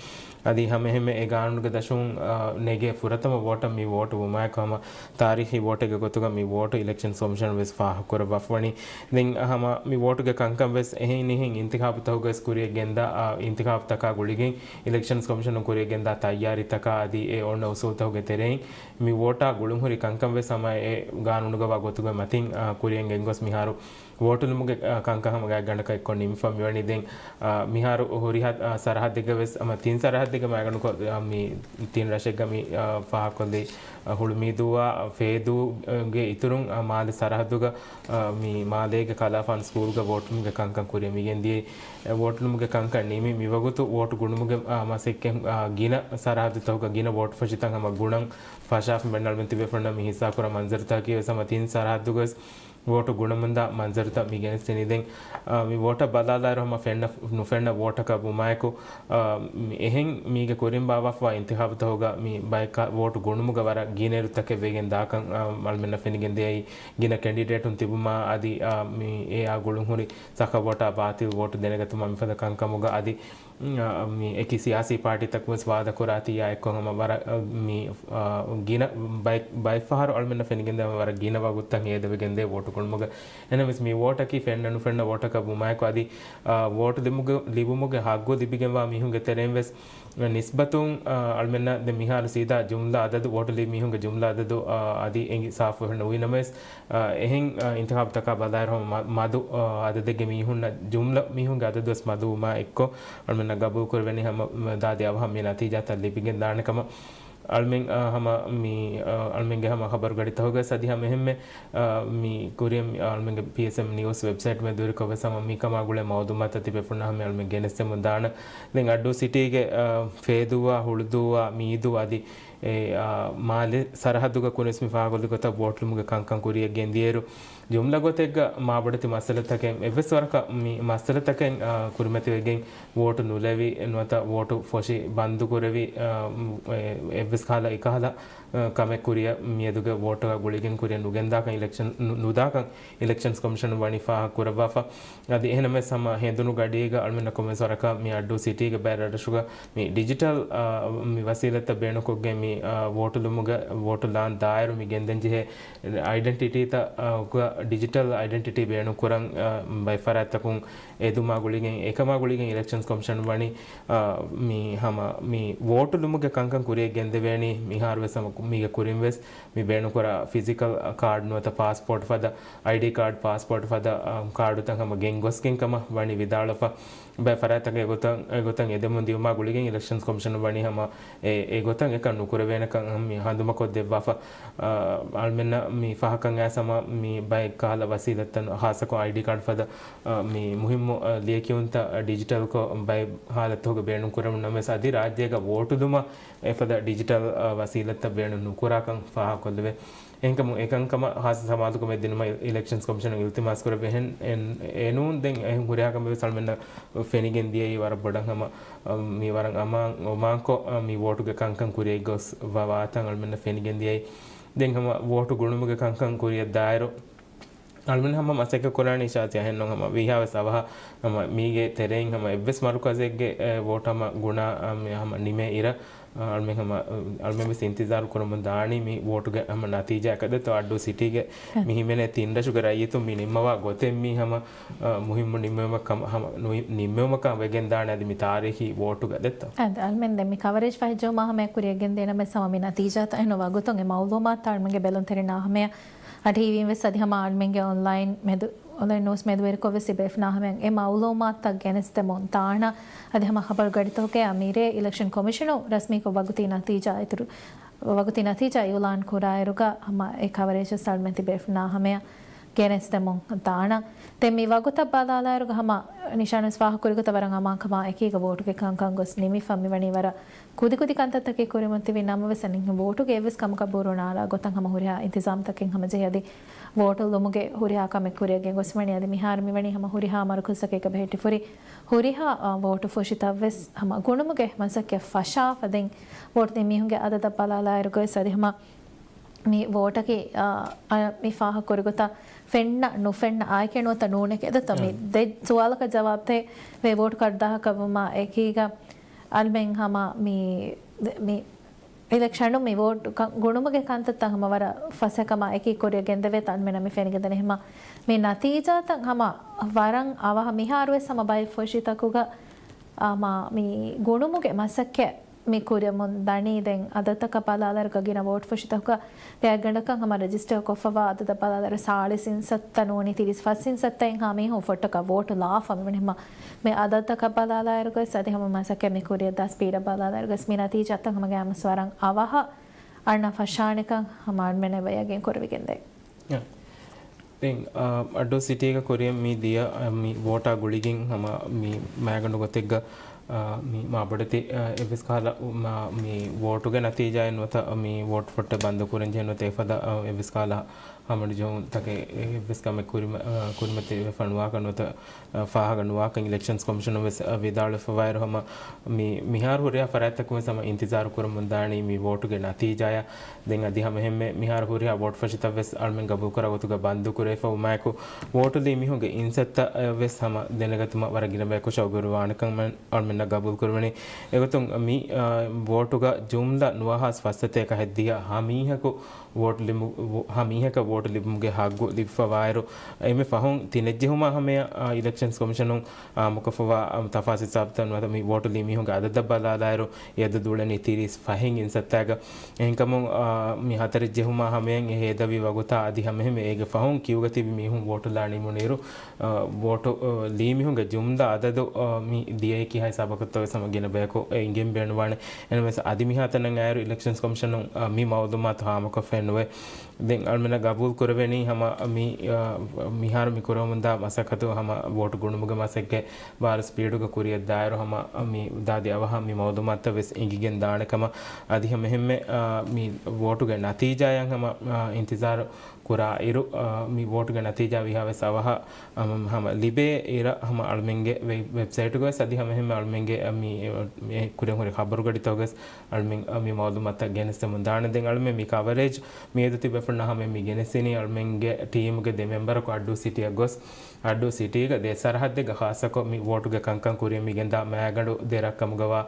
އަދި ހަމައެހެންމެ އެ ގާނޫނުގެ ދަށުން، އަ، ނެގޭ ފުރަތަމަ ވޯޓަށް މި ވޯޓު ވުމާއެކު ހަމަ ތާރީޚީ ވޯޓެއްގެ ގޮތުގަ މި ވޯޓު އިލެކްޝަންސް ކޮމިޝަނުން ވެސް ފާހަގަކުރައްވާފަވަނީ. ދެން ހަމަ މި ވޯޓުގެ ކަންކަން ވެސް އެހެން އެހެން އިންތިޚާބުތަކުގަ ވެސް ކުރިއަށް ގެންދާ، އާ، އިންތިޚާބުތަކާ ގުޅިގެން އިލެކްޝަންސް ކޮމިޝަނުން ކުރިއަށް ގެންދާ ތައްޔާރީތަކާ އަދި އެ އޮންނަ އުސޫލުތަކުގެ ތެރެއިން މި ވޯޓާ ގުޅުންހުރި ކަންކަން ވެސް ހަމަ އެ ގާނޫނުގަވާ ގޮތުގެ މަތިން، އާ، ކުރިއަށް ގެންގޮސް މިހާރު ވޯޓުލުމުގެ، އާ، ކަންކަން ހަމަ ގާތްގަނޑަކަށް އެއްކޮށް ނިމިފަ މިވަނީ. ދެން، އާ، މިހާރު ހުރިހާ، އާ، ސަރަހައްދެއްގަ ވެސް ހަމަ ތިން ސަރަހައްދެއްގަ މައިގަނޑުކޮށް، އާ، މި ތިން ރަށެއްގަ މި، އާ، ފާހަގަކޮށްލި، އާ، ހުޅުމީދޫއާ ފޭދޫގެ އިތުރުން، އާ، މާލެ ސަރަހައްދުގަ، އާ، މި މާލޭގެ ކަލާފާން ސްކޫލްގަ ވޯޓުލުމުގެ ކަންކަން ކުރިއަށް މިގެންދިޔައީ. އެ، ވޯޓުލުމުގެ ކަންކަން ނިމި މިވަގުތު ވޯޓު ގުނުމުގެ، އާ، މަސައްކަތް، އާ، ގިނަ ސަރަހައްދުތަކުގަ ގިނަ ވޯޓު ފޮށިތައް ހަމަ ގުނަން ފަށާފަ މެންނަޅުމެން ތިބޭފުޅުންނަށް މި ހިއްސާކުރާ މަންޒަރުތަކަކީ ވެސް ހަމަ ތިން ސަރަހައްދުގަ ވެސް ވޯޓު ގުނަމުންދާ މަންޒަރުތައް މި ގެނެސްދިނީ. ދެން، އާ، މި ވޯޓަށް ބަލާލާއިރު ހަމަ ފެންނަ ނުފެންނަ ވޯޓަކަށް ވުމާއެކު، އާ، މި އެހެން މީގެ ކުރިން ބާއްވާފަވާ އިންތިޚާބުތަކުގަ މި ބައެއް ކަ-، ވޯޓު ގުނުމުގަ ވަރަށް ގިނައިރުތަކެއް ވެގެން ދާކަން، އާ، އަޅުމެންނަށް ފެނިގެން ދިޔައީ. ގިނަ ކެންޑިޑޭޓުން ތިބުމާ އަދި، އާ، މި އެއާ ގުޅުންހުރި ސަކަ ވޯޓާ ބާތިލް ވޯޓު ދެނެގަތުމާ މިފަދަ ކަންކަމުގަ އަދި މި އެކި ސިޔާސީ ޕާޓީތަކުން ވެސް ވާދަކުރާތީއާ އެއްކޮށް ހަމަ ވަރަށް، މި، ގިނަ ބައެއް، ބައެއްފަހަރު އަޅުމެންނަށް ފެނިގެންދޭ ވަރަށް ގިނަ ވަގުތުތައް ހޭދަވެގެންދޭ ވޯޓު ގުނުމުގަ. އެހެނަސް މި ވޯޓަކީ ފެންނަ ނުފެންނަ ވޯޓަކަށް ވުމާއެކު އަދި، ވޯޓު ލިބުމުގެ، ލިބުމުގެ ހައްގު ލިބިގެންވާ މީހުންގެ ތެރެއިން ވެސް ނިސްބަތުން، އަޅުމެންނަށް ދެ މިހާރު ސީދާ ޖުމްލަ އަދަދު، ވޯޓު ލިބި މީހުންގެ ޖުމްލަ އަދަދު، އަދި އެނގި ސާފުވެފަ ނުވި ނަމަވެސް، އެހެން، އިންތިޚާބުތަކާ ބަލާއިރު ހަމަ މަ-، މަދު، އަދަދެއްގެ މީހުންނަށް ޖުމްލަ މީހުންގެ އަދަދު ވެސް މަދުވުމާ އެއްކޮށް، އަޅުމެންނަށް ގަބޫލުކުރެވެނީ ހަމަ ދާދި އަވަހަށް މި ނަތީޖާތައް ލިބިގެން ދާނެ ކަމަށް. އަޅުމެން، އަ، ހަމަ މި، އަ، އަޅުމެންގެ ހަމަ ޚަބަރުގަޑިތަކުގަ ސަދި ހަމަ އެހެންމެ، އަ، މި ކުރިއަށް މި އަޅުމެންގެ ޕީއެސްއެމް ނިއުސް ވެބްސައިޓްމެ ދުވެ ކޮށް ވެސް ހަމަ މިކަމާ ގުޅޭ މައުލޫމާތު ތިބޭފުޅުންނަށް ހަމަ އަޅުމެން ގެނެސްދެމުން ދާނަ. ދެން އައްޑޫ ސިޓީގެ، އަ، ފޭދޫއާ، ހުޅުދޫއާ، މީދޫ އަދި އެ، އާ، މާލެ ސަރަހައްދުގަ ކުރިންވެސް މި ފާހަގަކޮށްލި ގޮތަށް ވޯޓުލުމުގެ ކަންކަން ކުރިއަށް ގެންދިޔައިރު، ޖުމްލަ ގޮތެއްގަ މާބޮޑެތި މައްސަލަތަކެއް، އެއްވެސް ވަރަކަށް މި މައްސަލަތަކެއް، އާ، ކުރިމަތިވެގެން ވޯޓު ނުލެވި، ނުވަތަ ވޯޓު ފޮށި ބަންދުކުރެވި، އާ، އެ، އެއްވެސް ކަހަލަ އެކަހަލަ، އާ، ކަމެއް ކުރިއަށް މިއަދުގެ ވޯޓުގަ ގުޅިގެން ކުރިއަށް ނުގެންދާކަން އިލެކްޝަން ނު-، ނުދާކަން އިލެކްޝަންސް ކޮމިޝަނުން ވަނީ ފާހަގަ ކުރައްވާފަ. އަދި އެހެނަމެސް ހަމަ ހެނދުނު ގަޑީގަ އަޅުމެންނަށް ކޮންމެސް ވަރަކަށް މި އައްޑޫ ސިޓީގެ ބައެއް ރަށްރަށުގަ މި ޑިޖިޓަލް، އާ، މި ވަސީލަތްތައް ބޭނުންކޮށްގެން މި، އާ، ވޯޓުލުމުގަ ވޯޓު ލާން ދާއިރު މި ގެންދަން ޖެހޭ އައިޑެންޓިޓީތައް، އާ، ގަ ޑިޖިޓަލް އައިޑެންޓިޓީ ބޭނުންކުރަން، އާ، ބައެއް ފަރާތްތަކުން އެދުމާ ގުޅިގެން، އެކަމާ ގުޅިގެން އިލެކްޝަންސް ކޮމިޝަން ވަނީ، އާ، މި ހަމަ މި ވޯޓުލުމުގެ ކަންކަން ކުރިއަށް ގެންދެވޭނީ މިހާރުވެސް ހަމަ ކު-، މީގެ ކުރިންވެސް މި ބޭނުންކުރާ ފިޒިކަލް ކާޑް ނުވަތަ ޕާސްޕޯޓް ފަދަ، އައިޑީ ކާޑް، ޕާސްޕޯޓް ފަދަ، އާ، ކާޑުތައް ހަމަ ގެންގޮސްގެން ކަމަށް ވަނީ ވިދާޅުވެފަ. ބައެއް ފަރާތްތަކަށް އެގޮތަށް، އެގޮތަށް އެދެމުން ދިޔުމާ ގުޅިގެން އިލެކްޝަންސް ކޮމިޝަނުން ވަނީ ހަމަ އެ، އެގޮތަށް އެކަން ނުކުރެވޭނެކަން މި ހަނދުމަކޮށްދެއްވާފަ. އަ، އަޅުމެންނަށް މި ފަހަކަށް އައިސް ހަމަ މި ބައެއް ކަހަލަ ވަސީލަތްތައް ހާއްސަކޮށް އައިޑީ ކާޑް ފަދަ، އަ، މި މުހިއްމު، އަ، ލިޔެކިޔުންތައް ޑިޖިޓަލްކޮށް ބައެއް ހާލަތުގަ ބޭނުންކުރެވުނު ނަމަވެސް އަދި ރާއްޖޭގަ ވޯޓުލުމަށް އެފަދަ ޑިޖިޓަލް، އަ، ވަސީލަތްތައް ބޭނުން ނުކުރާކަން ފާހަގަކޮށްލެވޭ. އެހެންކަމުން އެކަންކަމަށް ހާއްސަ ސަމާލުކަމެއް ދިނުމަށް އިލެކްޝަންސް ކޮމިޝަނަށް އިލްތިމާސް ކުރެއްވި. އެހެން އެ-، އެނޫން ދެން އެހެން ހުރިހާ ކަމެއް ވެސް އަޅުމެންނަށް ފެނިގެން ދިޔައީ ވަރަށް ބޮޑަށް ހަމަ، އަ، މި ވަރަށް އަމާން އޮމާންކޮށް، އަ، މި ވޯޓުގެ ކަންކަން ކުރިއަށް ގޮސް ވަ-، ވާތަން އަޅުމެންނަށް ފެނިގެން ދިޔައީ. ދެން ހަމަ ވޯޓު ގުނުމުގެ ކަންކަން ކުރިއަށް ދާއިރު އަޅުމެން ހަމަ މަސައްކަތް ކުރާނީ ޝާޒިޔާ އެހެންނު ހަމަ ވީހާވެސް އަވަހަށް ހަމަ މީގެ ތެރެއިން ހަމަ އެއްވެސް މަރުކަޒެއްގެ ވޯޓް ހަމަ ގުނާ ހަމަ ނިމޭ އިރަށް އަޅުމެން ހަމަ އަޅުމެން ވެސް އިންތިޒާރު ކުރަމުން ދާނީ މި ވޯޓުގެ ހަމަ ނަތީޖާއަކަށް ދެއްތޯ. އައްޑޫ ސިޓީގެ މި ހިމެނޭ ތިން ރަށުގެ ރައްޔިތުން މި ނިންމަވާ ގޮތެއް މީ ހަމަ މުހިއްމު ނިންމުމަކަށް ހަމަ ނުވި-، ނިންމެވުމަކަށް ވެގެން ދާނެ އަދި މި ތާރީޚީ ވޯޓުގަ ދެއްތޯ. އަދި އަޅުމެން ދެން މި ކަވަރޭޖް ފަހެއްޖެހުމާ ހަމަޔަށް ކުރިޔަށް ގެންދޭނަމެސް ހަމަ މި ނަތީޖާތައް އެހެން ވަގުތުން އެ މައުލޫމާތު އަޅުމެންގެ ބެލުންތެރިންނާ ހަމަޔަށް އަދި ހީވީން ވެސް އަދި ހަމަ އަޅުމެންގެ އޮންލައިން މެދު އޮންލައިން ނޫސް މެދުވެރިކޮށް ވެސް ތިބޭފުނާ ހަމަޔަށް އެ މައުލޫމާތުތައް ގެނެސްދެމުން ދާނަ އަދި ހަމަ ޚަބަރު ގަޑިތަކުގެ އަމީރޭ އިލެކްޝަން ކޮމިޝަނު ރަސްމީކޮށް ވަގުތީ ނަތީޖާ އިތުރު ވަގުތީ ނަތީޖާ އިއުލާން ކުރާއިރުގަ ހަމަ އެ ކަވަރޭޖަސް އަޅުމެން ތިބޭފުނާ ހަމަޔަށް ގެނެސްދެމުން ދާނަ. ދެން މި ވަގުތަށް ބަލާލާއިރުގަ ހަމަ ނިޝާން ވެސް ފާހަގަކުރި ގޮތަށް ވަރަށް އަމާންކަމާ އެކީގަ ވޯޓުގެ ކަންކަން ގޮސް ނިމިފަ މިވަނީ ވަރަށް ކުދިކުދި ކަންތައްތަކެއް ކުރިމަތިވި ނަމަވެސް އަނެއް ވޯޓުގެ އެއްވެސް ކަމަކަށް ބޫރުނާލާ ގޮތަށް ހަމަ ހުރިހާ އިންތިޒާމްތަކެއް ހަމަޖެހި އަދި ވޯޓު ލުމުގެ ހުރިހާ ކަމެއް ކުރިއަށް ގެންގޮސްފަވަނީ އަދި މިހާރު މިވަނީ ހަމަ ހުރިހާ މަރުކަޒަކީގަ ބެހެއްޓިފުރި ހުރިހާ، އާ، ވޯޓު ފުށިތައްވެސް ހަމަ ގުނުމުގެ މަސައްކަތް ފަށާފަ ދެން ވޯޓު ދިން މީހުންގެ އަދަދަށް ބަލާލާއިރުގައި އަދި ހަމަ މި ވޯޓަކީ، އާ، އަ، މި ފާހަގަކުރި ގޮތަށް ފެންނަ ނުފެންނަ އާއެކޭ ނުވަތަ ނޫނެކޭ ދެއްތޯ؟ މި ދެ ސުވާލަކަށް ޖަވާބު ދޭ ވޭ ވޯޓު ކަރުދާހަކަށް ވުމާ އެކީގަ އަޅުމެން ހަމަ މި، މި އިލެކްޝަނު މި ވޯޓު ކަ-، ގުނުމުގެ ކަންތައްތައް ހަމަ ވަރަށް ފަސޭހަކަމާ އެކީ ކުރިއަށް ގެންދެވޭތަ އަންމެނަށް މި ފެނިގެންދަނީ ހަމަ މި ނަތީޖާތައް ހަމަ ވަރަށް އަވަހަށް މިހާރުވެސް ހަމަ ބައެއް ފުށިތަކުގަ ހަމަ މި ގުނުމުގެ މަސައްކަތް މި ކުރަމުން ދަނީ ދެން އަދަދުތަކަށް ބަލާލާއިރުގަ ގިނަ ވޯޓް ފުށިތަކުގަ ދެއަތްގަނޑަކަށް ހަމަ ރަޖިސްޓަރ ކޮށްފަވާ އަދަދަށް ބަލާލާއިރު ސާޅީސް އިންސައްތަ ނޫނީ ތިރީސް ފަސް އިންސައްތައިން ހަމަ މީހުން ފޮށްޓަކަށް ވޯޓު ލާފަ މިވަނީ ހަމަ މި އަދަދުތަކަށް ބަލާލާއިރުގަސް އަދި ހަމަ މަސައްކަތް މި ކުރިއަށް ދާ ސްޕީޑަށް ބަލާލާއިރުގަސް މި ނަތީޖާތައް ހަމަ ގައިމުވެސް ވަރަށް އަވަހަށް އަންނަ ފަށާނެކަން ހަމަ އަންމެންނަށް ވަޔަގެން ކުރެވިގެންދޭ. ދެން، އަ، އައްޑޫ ސިޓީގަ ކުރިއަށް މި ދިޔަ، އަ، މި ވޯޓާ ގުޅިގެން ހަމަ މި މައިގަނޑު ގޮތެއްގަ، އަ، މި މާބޮޑެތި، އަ، އެއްވެސް ކަހަލަ، މަ-، މި ވޯޓުގެ ނަތީޖާއެއް ނުވަތަ މި ވޯޓް ފޮށްޓެއް ބަންދު ކުރަން ޖެހޭ ނުވަތަ އެފަދަ، އަ، އެއްވެސް ކަހަލަ ހަމަނުޖެހުންތަކެއް އެއްވެސް ކަމެއް ކުރިމަ-، އަ، ކުރިމަތިވެފަ ނުވާކަން ނުވަތަ، އަ، ފާހަގަ ނުވާކަން އިލެކްޝަންސް ކޮމިޝަނުން ވެސް، އަ، ވިދާޅުވެފަވާއިރު ހަމަ މި-، މިހާރު ހުރިހާ ފަރާތްތަކުން ވެސް ހަމަ އިންތިޒާރު ކުރަމުން ދާނީ މި ވޯޓުގެ ނަތީޖާޔަށް. ދެން އަދި ހަމަ އެހެންމެ މިހާރު ހުރިހާ ވޯޓް ފޮށިތައް ވެސް އަޅުމެން ގަބޫލުކުރާ ގޮތުގަ ބަންދު ކުރެވިފަ ވުމާއެކު، ވޯޓު ލީ މީހުންގެ އިންސައްތަ ވެސް ހަމަ ދެނެގަތުމަށް ވަރަށް ގިނަ ބަޔަކު ޝައުގުވެރިވާނެކަން އަޅުމެންނަށް ގަބޫލު ކުރެވެނީ. އެގޮތުން މި، އާ، ވޯޓުގަ ޖުމްލަ ނުވަހާސް ފަސްސަތޭކަ ހަތްދިހަ ހަ މީހަކު ވޯޓު ލިބު-، ހަ މީހަކަށް ވޯޓު ލިބުމުގެ ހައްގު ލިބިފަވާއިރު، އެންމެ ފަހުން ތިނެއްޖެހުމާ ހަމަޔަށް، އާ، އިލެކްޝަންސް ކޮމިޝަނުން އާއްމުކޮށްފަވާ، އާ، ތަފާސް ހިސާބުތައް ނުވަތަ މި ވޯޓު ލީ މީހުންގެ އަދަދަށް ބަލާލާއިރު، އެ އަދަދު އުޅެނީ ތިރީސް ފަހެއް އިންސައްތާގަ. އެހެންކަމުން، އާ، މި ހަތަރެއް ޖެހުމާ ހަމަޔަށް އެ ހޭދަވި ވަގުތާ އަދި ހަމައެހެންމެ އޭގެ ފަހުން ކިއުގަ ތިބި މީހުން ވޯޓުލާ ނިމުނުއިރު، އާ، ވޯޓު، އާ، ލީ މީހުންގެ ޖުމްލަ އަދަދު، އާ، މި ދިޔައީ ކިހާ ހިސާބަކަށްތޯ ވެސް ހަމަ ގިނަ ބަޔަކު އެ އިނގެން ބޭނުންވާނެ. އެހެންވެސް އަދި މިހާތަނަށް އައިރު އިލެކްޝަންސް ކޮމިޝަނުން، އާ، މި މައުލޫމާތު ހާމަކޮށްފައެއް ނުވޭ. ދެން އަޅުމެންނަށް ގަބޫލު ކުރެވެނީ ހަމަ މި، އާ، މިހާރު މި ކުރަމުންދާ މަސައްކަތު ހަމަ ވޯޓު ގުނުމުގެ މަސައްކަތް ވާރު ސްޕީޑުގަ ކުރިއަށްދާއިރު ހަމަ މި ދާދި އަވަހަށް މި މައުލޫމާތުތައް ވެސް އެނގިގެން ދާނެ ކަމަށް އަދި ހަމައެހެންމެ، އާ، މި ވޯޓުގެ ނަތީޖާއަށް ހަމަ، އާ، އިންތިޒާރު ކުރާ އިރު، އާ، މި ވޯޓުގެ ނަތީޖާ ވީހާވެސް އަވަހަށް، އާ، ހަމަ ލިބޭ އިރަށް ހަމަ އަޅުމެންގެ ވެ-، ވެބްސައިޓުގަވެސް އަދި ހަމައެހެންމެ އަޅުމެންގެ މި، އެ، ކުރިން ހުރި ޚަބަރުގަޑިތަކުގަވެސް އަޅުމެން މި މައުލޫމާތުތައް ގެނެސްދެމުން ދާނެ. ދެން އަޅުމެން މި ކަވަރޭޖް މިއަދު ތިބޭފުޅުންނަށް ހަމަ މި ގެނެސްދިނީ އަޅުމެންގެ ޓީމުގެ ދެ މެމްބަރަކު އައްޑޫ ސިޓީއަށް ގޮސް، އައްޑޫ ސިޓީގަ ދެ ސަރަހައްދެއްގަ ޚާއްޞަކޮށް މި ވޯޓުގެ ކަންކަން ކުރިއަށް މިގެންދާ މައިގަނޑު ދެ ރަށްކަމުގަވާ،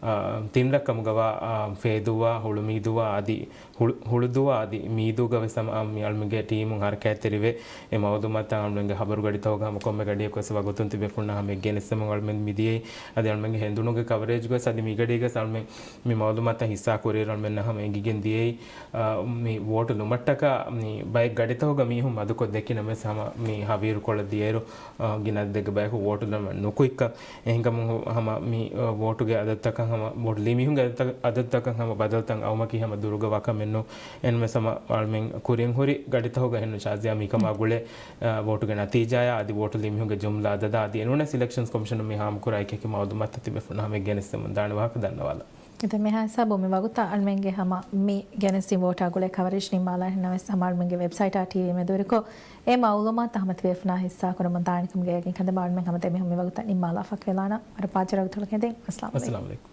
އާ، ތިން ރަށްކަމުގަވާ، އާ، ފޭދޫއާ، ހުޅުމީދޫއާ އަދި ހުޅު-، ހުޅުދޫއާ އަދި މީދޫގަވެސް ހަމަ މި އަޅުމެންގެ ޓީމުން ހަރަކާތްތެރިވެ، އެ މައުލޫމާތު އަޅުމެންގެ ޚަބަރުގަޑިތަކުގަ ހަމަ ކޮންމެ ގަޑިއަކުވެސް ވަގުތުން ތިބޭފުޅުންނަށް ހަމަ ގެނެސްދެމުން އަޅުމެން މިދިޔައީ. އަދި އަޅުމެންގެ ހެނދުނުގެ ކަވަރޭޖްގަވެސް އަދި މިގަޑީގަވެސް އަޅުމެން މި މައުލޫމާތު ހިއްސާ ކުރިއިރު އަޅުމެންނަށް ހަމަ އެނގިގެން ދިޔައީ، އާ، މި ވޯޓު ލުމަށްޓަކާ މި ބައެއް ގަޑިތަކުގަ މީހުން މަދުކޮށް ދެކި ނަމަވެސް ހަމަ މި ހަވީރުކޮޅަށް ދިޔައިރު، އާ، ގިނަ އަދަދެއްގެ ބަޔަކު ވޯޓު ލުމަށް ނުކުތްކަން. އެހެންކަމުން ހަ-، ހަމަ މި، އާ، ވޯޓުގެ އަދަދުތަކަށް ހަމަ ވޯޓު ލީ މީހުންގެ އަދަދުތަ-، އަދަދުތަކަށް ހަމަ ބަދަލުތައް އައުމަކީ ހަމަ ދުރުގަ ވާކަމެއް ނޫން. އެހެންވެސް ހަމަ އަޅުމެން ކުރިން ހުރި ގަޑިތަކުގަ ހެންނު ޝާޒިޔާ މިކަމާ ގުޅޭ، އާ، ވޯޓުގެ ނަތީޖާޔާ އަދި ވޯޓު ލީ މީހުންގެ ޖުމްލަ އަދަދާ އަދި އެނޫނަސް އިލެކްޝަންސް ކޮމިޝަނުން މި ހާމަކުރާ އެކި އެކި މައުލޫމާތުތައް ތިބޭފުޅުންނަށް ހަމަ ގެނެސްދެމުން ދާނެ ވާހަކަ ދަންނަވާލަން. އެ މިހާ ހިސާބު މި ވަގުތަށް އަޅުމެންގެ ހަމަ މި ގެނެސްދިން ވޯޓާ ގުޅޭ ކަވަރޭޖް ނިންމާލާ ހެންނަވެސް ހަމަ އަޅުމެންގެ ވެބްސައިޓާ ޓީވީ މެދުވެރިކޮށް، އެ މައުލޫމާތު ހަމަ ތިބޭފުޅުންނާ ހިއްސާ ކުރަމުން ދާނެކަމުގެ އެގެން ކަންދެމާ އަޅުމެން ހަމަ ދެމީހުން މި ވަގުތަށް ނިންމާލާ ފަކިވެލާނަ. ވަރަށް ބާއްޖަވެރި ވަގުތު ހިނދެއް. އައްސަލާމު އައްސަލާމު ޢަލައިކުމް.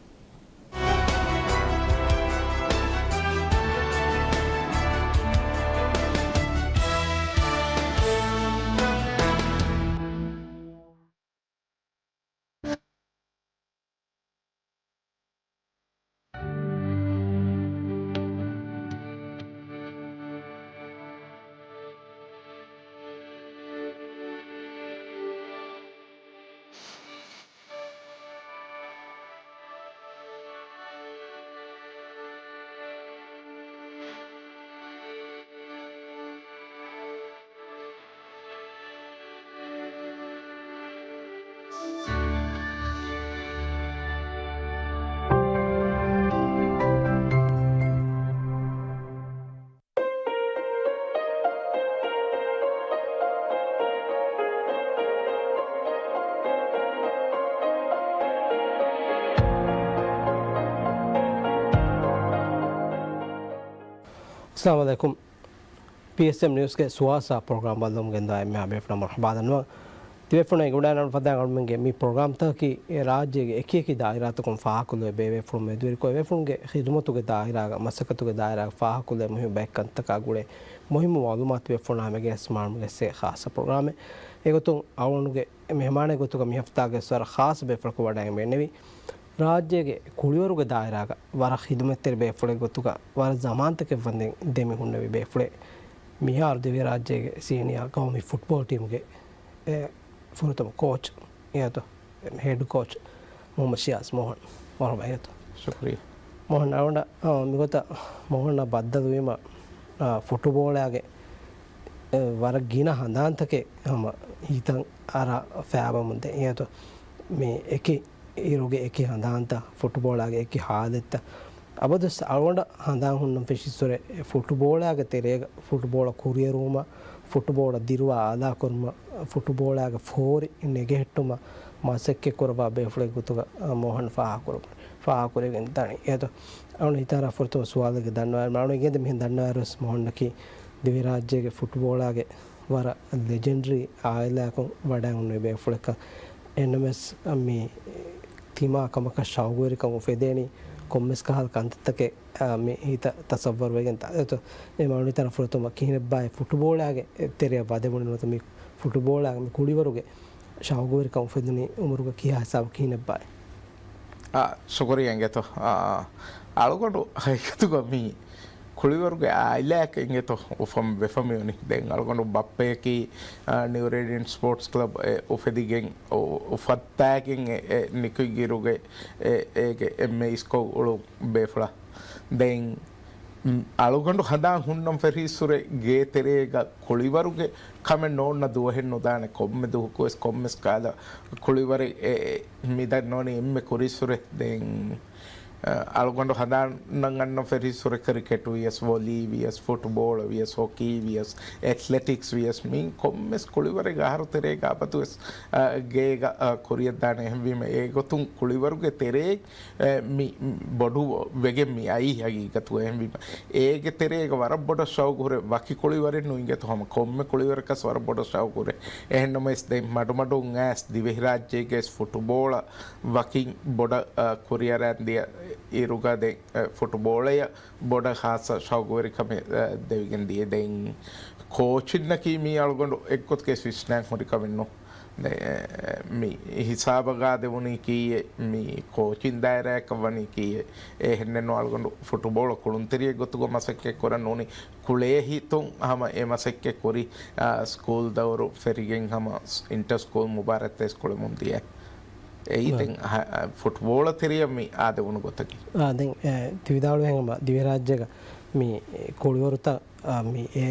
އައްސަލާމު ޢަލައިކުމް. ޕީއެސްއެމް ނިއުސްގެ ސުވާލު ސައި ޕްރޮގްރާމް ބައްލަވަމުން ގެންދަވާ އެންމެ ބޭފުޅުންނަށް މަރުޙަބާ ދަންނަވަން. ތިބޭފުޅުންނަށް އެނގިވަޑައިގަންނަވާ އަޅުގަނޑުމެންގެ މި ޕްރޮގްރާމްތަކަކީ އެ ރާއްޖޭގެ އެކި އެކި ދާއިރާތަކުން ފާހަގަކޮށްލެވޭ ބޭބޭފުޅުން މެދުވެރިކޮށް އެބޭފުޅުންގެ ޚިދުމަތުގެ ދާއިރާގަ މަސައްކަތުގެ ދާއިރާގަ ފާހަގަކޮށްލެވޭ މުހިއްމު ބައެއް ކަންތަކާ ގުޅޭ މުހިއްމު މަޢުލޫމާތު ބޭފުޅުންނާ ހަމައެކަނި އަޅުގަނޑުމެން އަޅުގަނޑުމެން އެ ޚާއްޞަ ޕްރޮގްރާމެއް. އެގޮތުން އަޅުގަނޑުގެ މެހެމާނެއް ގޮތުގަ މި ހަފްތާގަ ވެސް ވަރަށް ޚާއްޞަ ބޭފުޅަކު ވަޑައިގެން މި އިންނެވީ. ރާއްޖޭގެ ކުޅިވަރުގެ ދާއިރާގަ ވަރަށް ޚިދުމަތްތެރި ބޭފުޅެއް ގޮތުގަ ވަރަށް ޒަމާންތަކެއް ވަންދެން ދެމި ހުންނެވި ބޭފުޅެއް. މިހާރު ދިވެހިރާއްޖޭގެ ސީނިއާ ގައުމީ ފުޓްބޯޅަ ޓީމުގެ އެ ފުރަތަމަ ކޯޗް އެއަތޯ ހެޑް ކޯޗް މުޙައްމަދު ޝިޔާޒް މޯހަން. މަރުޙަބާ އެއަތޯ. ޝުކުރިއްޔާ. މޯހަން އަޅުގަނޑަށް، އާ، މިގޮތަށް މޯހަންއާ ބައްދަލުވީމަ، އާ، ފުޓުބޯޅައިގެ އެ، ވަރަށް ގިނަ ހަނދާންތަކެއް ހަމަ ހިތަށް އަރާ ފައިބަމުން ދޭ. އެއަތޯ މި އެކި އިރުގެ އެކި ހަނދާންތައް، ފުޓުބޯޅައިގެ އެކި ހާލަތްތައް. އަބަދުވެސް އަޅުގަނޑަށް ހަނދާން ހުންނަން ފެށިއްސުރެ، ފުޓުބޯޅައިގެ ތެރޭގަ ފުޓުބޯޅަ ކުރިއެރުވުމަށް، ފުޓުބޯޅަ ދިރުވާ އާލާކުރުމަށް، ފުޓުބޯޅައިގެ ފޯރި ނެގެހެއްޓުމަށް މަސައްކަތް ކުރައްވާ ބޭފުޅެއް ގޮތުގަ، އަ، މޯހަން ފާހަގަކުރައްވަނީ. ފާހަގަކުރެވިގެން ދާނީ. އެއަތޯ އަޅުގަނޑު ހިތަށް އަރާ ފުރަތަމަ ސުވާލެއްގެ ދަންނަވާ، އަޅުގަނޑު އިނގޭ މިހެން ދަންނަވާއިރުވެސް މޯހަންއަކީ ދިވެހިރާއްޖޭގެ ފުޓުބޯޅައިގެ ވަރަށް ލެޖެންޑަރީ އާއިލާއަކުން ވަޑައި ހުންނެވި ބޭފުޅެއްކަން. އެހެންނަމަވެސް މި ތިމާ ކަމަކަށް ޝައުގުވެރިކަން އުފެދޭނީ ކޮންމެސް ކަހަލަ ކަންތައްތަކެއް، އާ، މި ހިތަށް ތަސައްވަރުވެގެން ތާ. އެއަތޯ އެ މައުނިތަނަށް ފުރަތަމަ ކިހިނެއްބާއޭ ފުޓުބޯޅައިގެ ތެރެއަށް ވަދެވުނީ ނުވަތަ މި ފުޓުބޯޅައިގެ މި ކުޅިވަރުގެ ޝައުގުވެރިކަން އުފެދުނީ އުމުރުގަ ކިހާ ހިސާބަކަށް ކިހިނެއްބާއޭ؟ އާ، ޝުކުރިއްޔާ އިނގޭތޯ. އާ، އަޅުގަނޑު ހަގީގަތުގަ މި ކުޅިވަރުގެ އާއިލާއަކަށް އިނގޭތޯ އުފަން ވެފަ މިވަނީ. ދެން އަޅުގަނޑު ބައްޕަޔަކީ، އާ، ނިއު ރޭޑިއަންޓް ސްޕޯޓްސް ކްލަބް އެ އުފެދިގެން، އު-، އުފައްދާގެން އެ، އެ ނިކުތް އިރުގެ އެ، އޭގެ އެންމެ އިސްކޮށް އުޅުނު ބޭފުޅާ. ދެން، މް، އަޅުގަނޑު ހަނދާން ހުންނަން ފެށިއްސުރެ ގޭ ތެރޭގަ ކުޅިވަރުގެ ކަމެއް ނޯންނަ ދުވަހެއް ނުދާނެ. ކޮންމެ ދުވަހަކުވެސް ކޮންމެސް ކަހަލަ ކުޅިވަރެއް އެ، އެ، މި ދަންނަވަނީ އެންމެ ކުރިއްސުރެ. ދެން، އަ، އަޅުގަނޑު ހަނދާން އަންނަން ފެށިއްސުރެ ކްރިކެޓް ވިޔަސް، ވޮލީ ވިޔަސް، ފުޓްބޯޅަ ވިޔަސް، ހޮކީ ވިޔަސް، އެތްލެޓިކްސް ވިޔަސް، މި ކޮންމެސް ކުޅިވަރެއް އަހަރު ތެރޭގަ އަބަދުވެސް، އަ، ގޭގަ، އަ، ކުރިއަށްދާނެ. އެހެންވީމަ އެގޮތުން ކުޅިވަރުގެ ތެރޭ އެ، މި ބޮޑު ވެގެން މި އައީ ހަގީގަތުގަ. އެހެންވީމަ އޭގެ ތެރޭގަ ވަރަށް ބޮޑަށް ޝައުގުހުރެ ވަކި ކުޅިވަރެއް ނުއިނގޭތޯ ހަމަ ކޮންމެ ކުޅިވަރަކަސް ވަރަށް ބޮޑަށް ޝައުގުހުރެ. އެހެންނަމަވެސް ދެން މަޑުމަޑުން އައިސް ދިވެހިރާއްޖޭގެ ފުޓުބޯޅަ ވަކިން ބޮޑަށް، އަ، ކުރިއަރަން ދިޔަ އިރުގަ ދެން، އަ، ފުޓުބޯޅަޔަށް ބޮޑަށް ހާއްސަ ޝައުގުވެރިކަމެއް، އަ، ދެވިގެން ދިޔަ. ދެން ކޯޗިންނަކީ މީ އަޅުގަނޑު އެއްގޮތަކަށް ވިސްނާން ހުރި ކަމެއް ނޫން. ދެ-، މި ހިސާބަށް އާދެވުނީ ކީއެއް، މި ކޯޗިން ދާއިރާއަކަށް ވަނީ ކީއެއް، އެހެންނެއްނު އަޅުގަނޑު ފުޓުބޯޅަ ކުޅުންތެރިއެއް ގޮތުގަ މަސައްކަތް ކުރަން ނޫނީ، ކުޅޭ ހިތުން ހަމަ އެ މަސައްކަތް ކުރި، އާ، ސްކޫލް ދައުރު ފެށިގެން ހަމަ އިންޓަ ސްކޫލް މުބާރާތްތައް އިސްކޮޅެއް މުންދިޔަ. އެއީ ދެން ހަ-، އާ، ފުޓުބޯޅަ ތެރެއަށް މި އާދެވުނު ގޮތަކީ. އާ، ދެން، އެ، ތި ވިދާޅުވި ހަމަ ދިވެހިރާއްޖޭގަ މި ކުޅިވަރުތައް އާ، މި އެ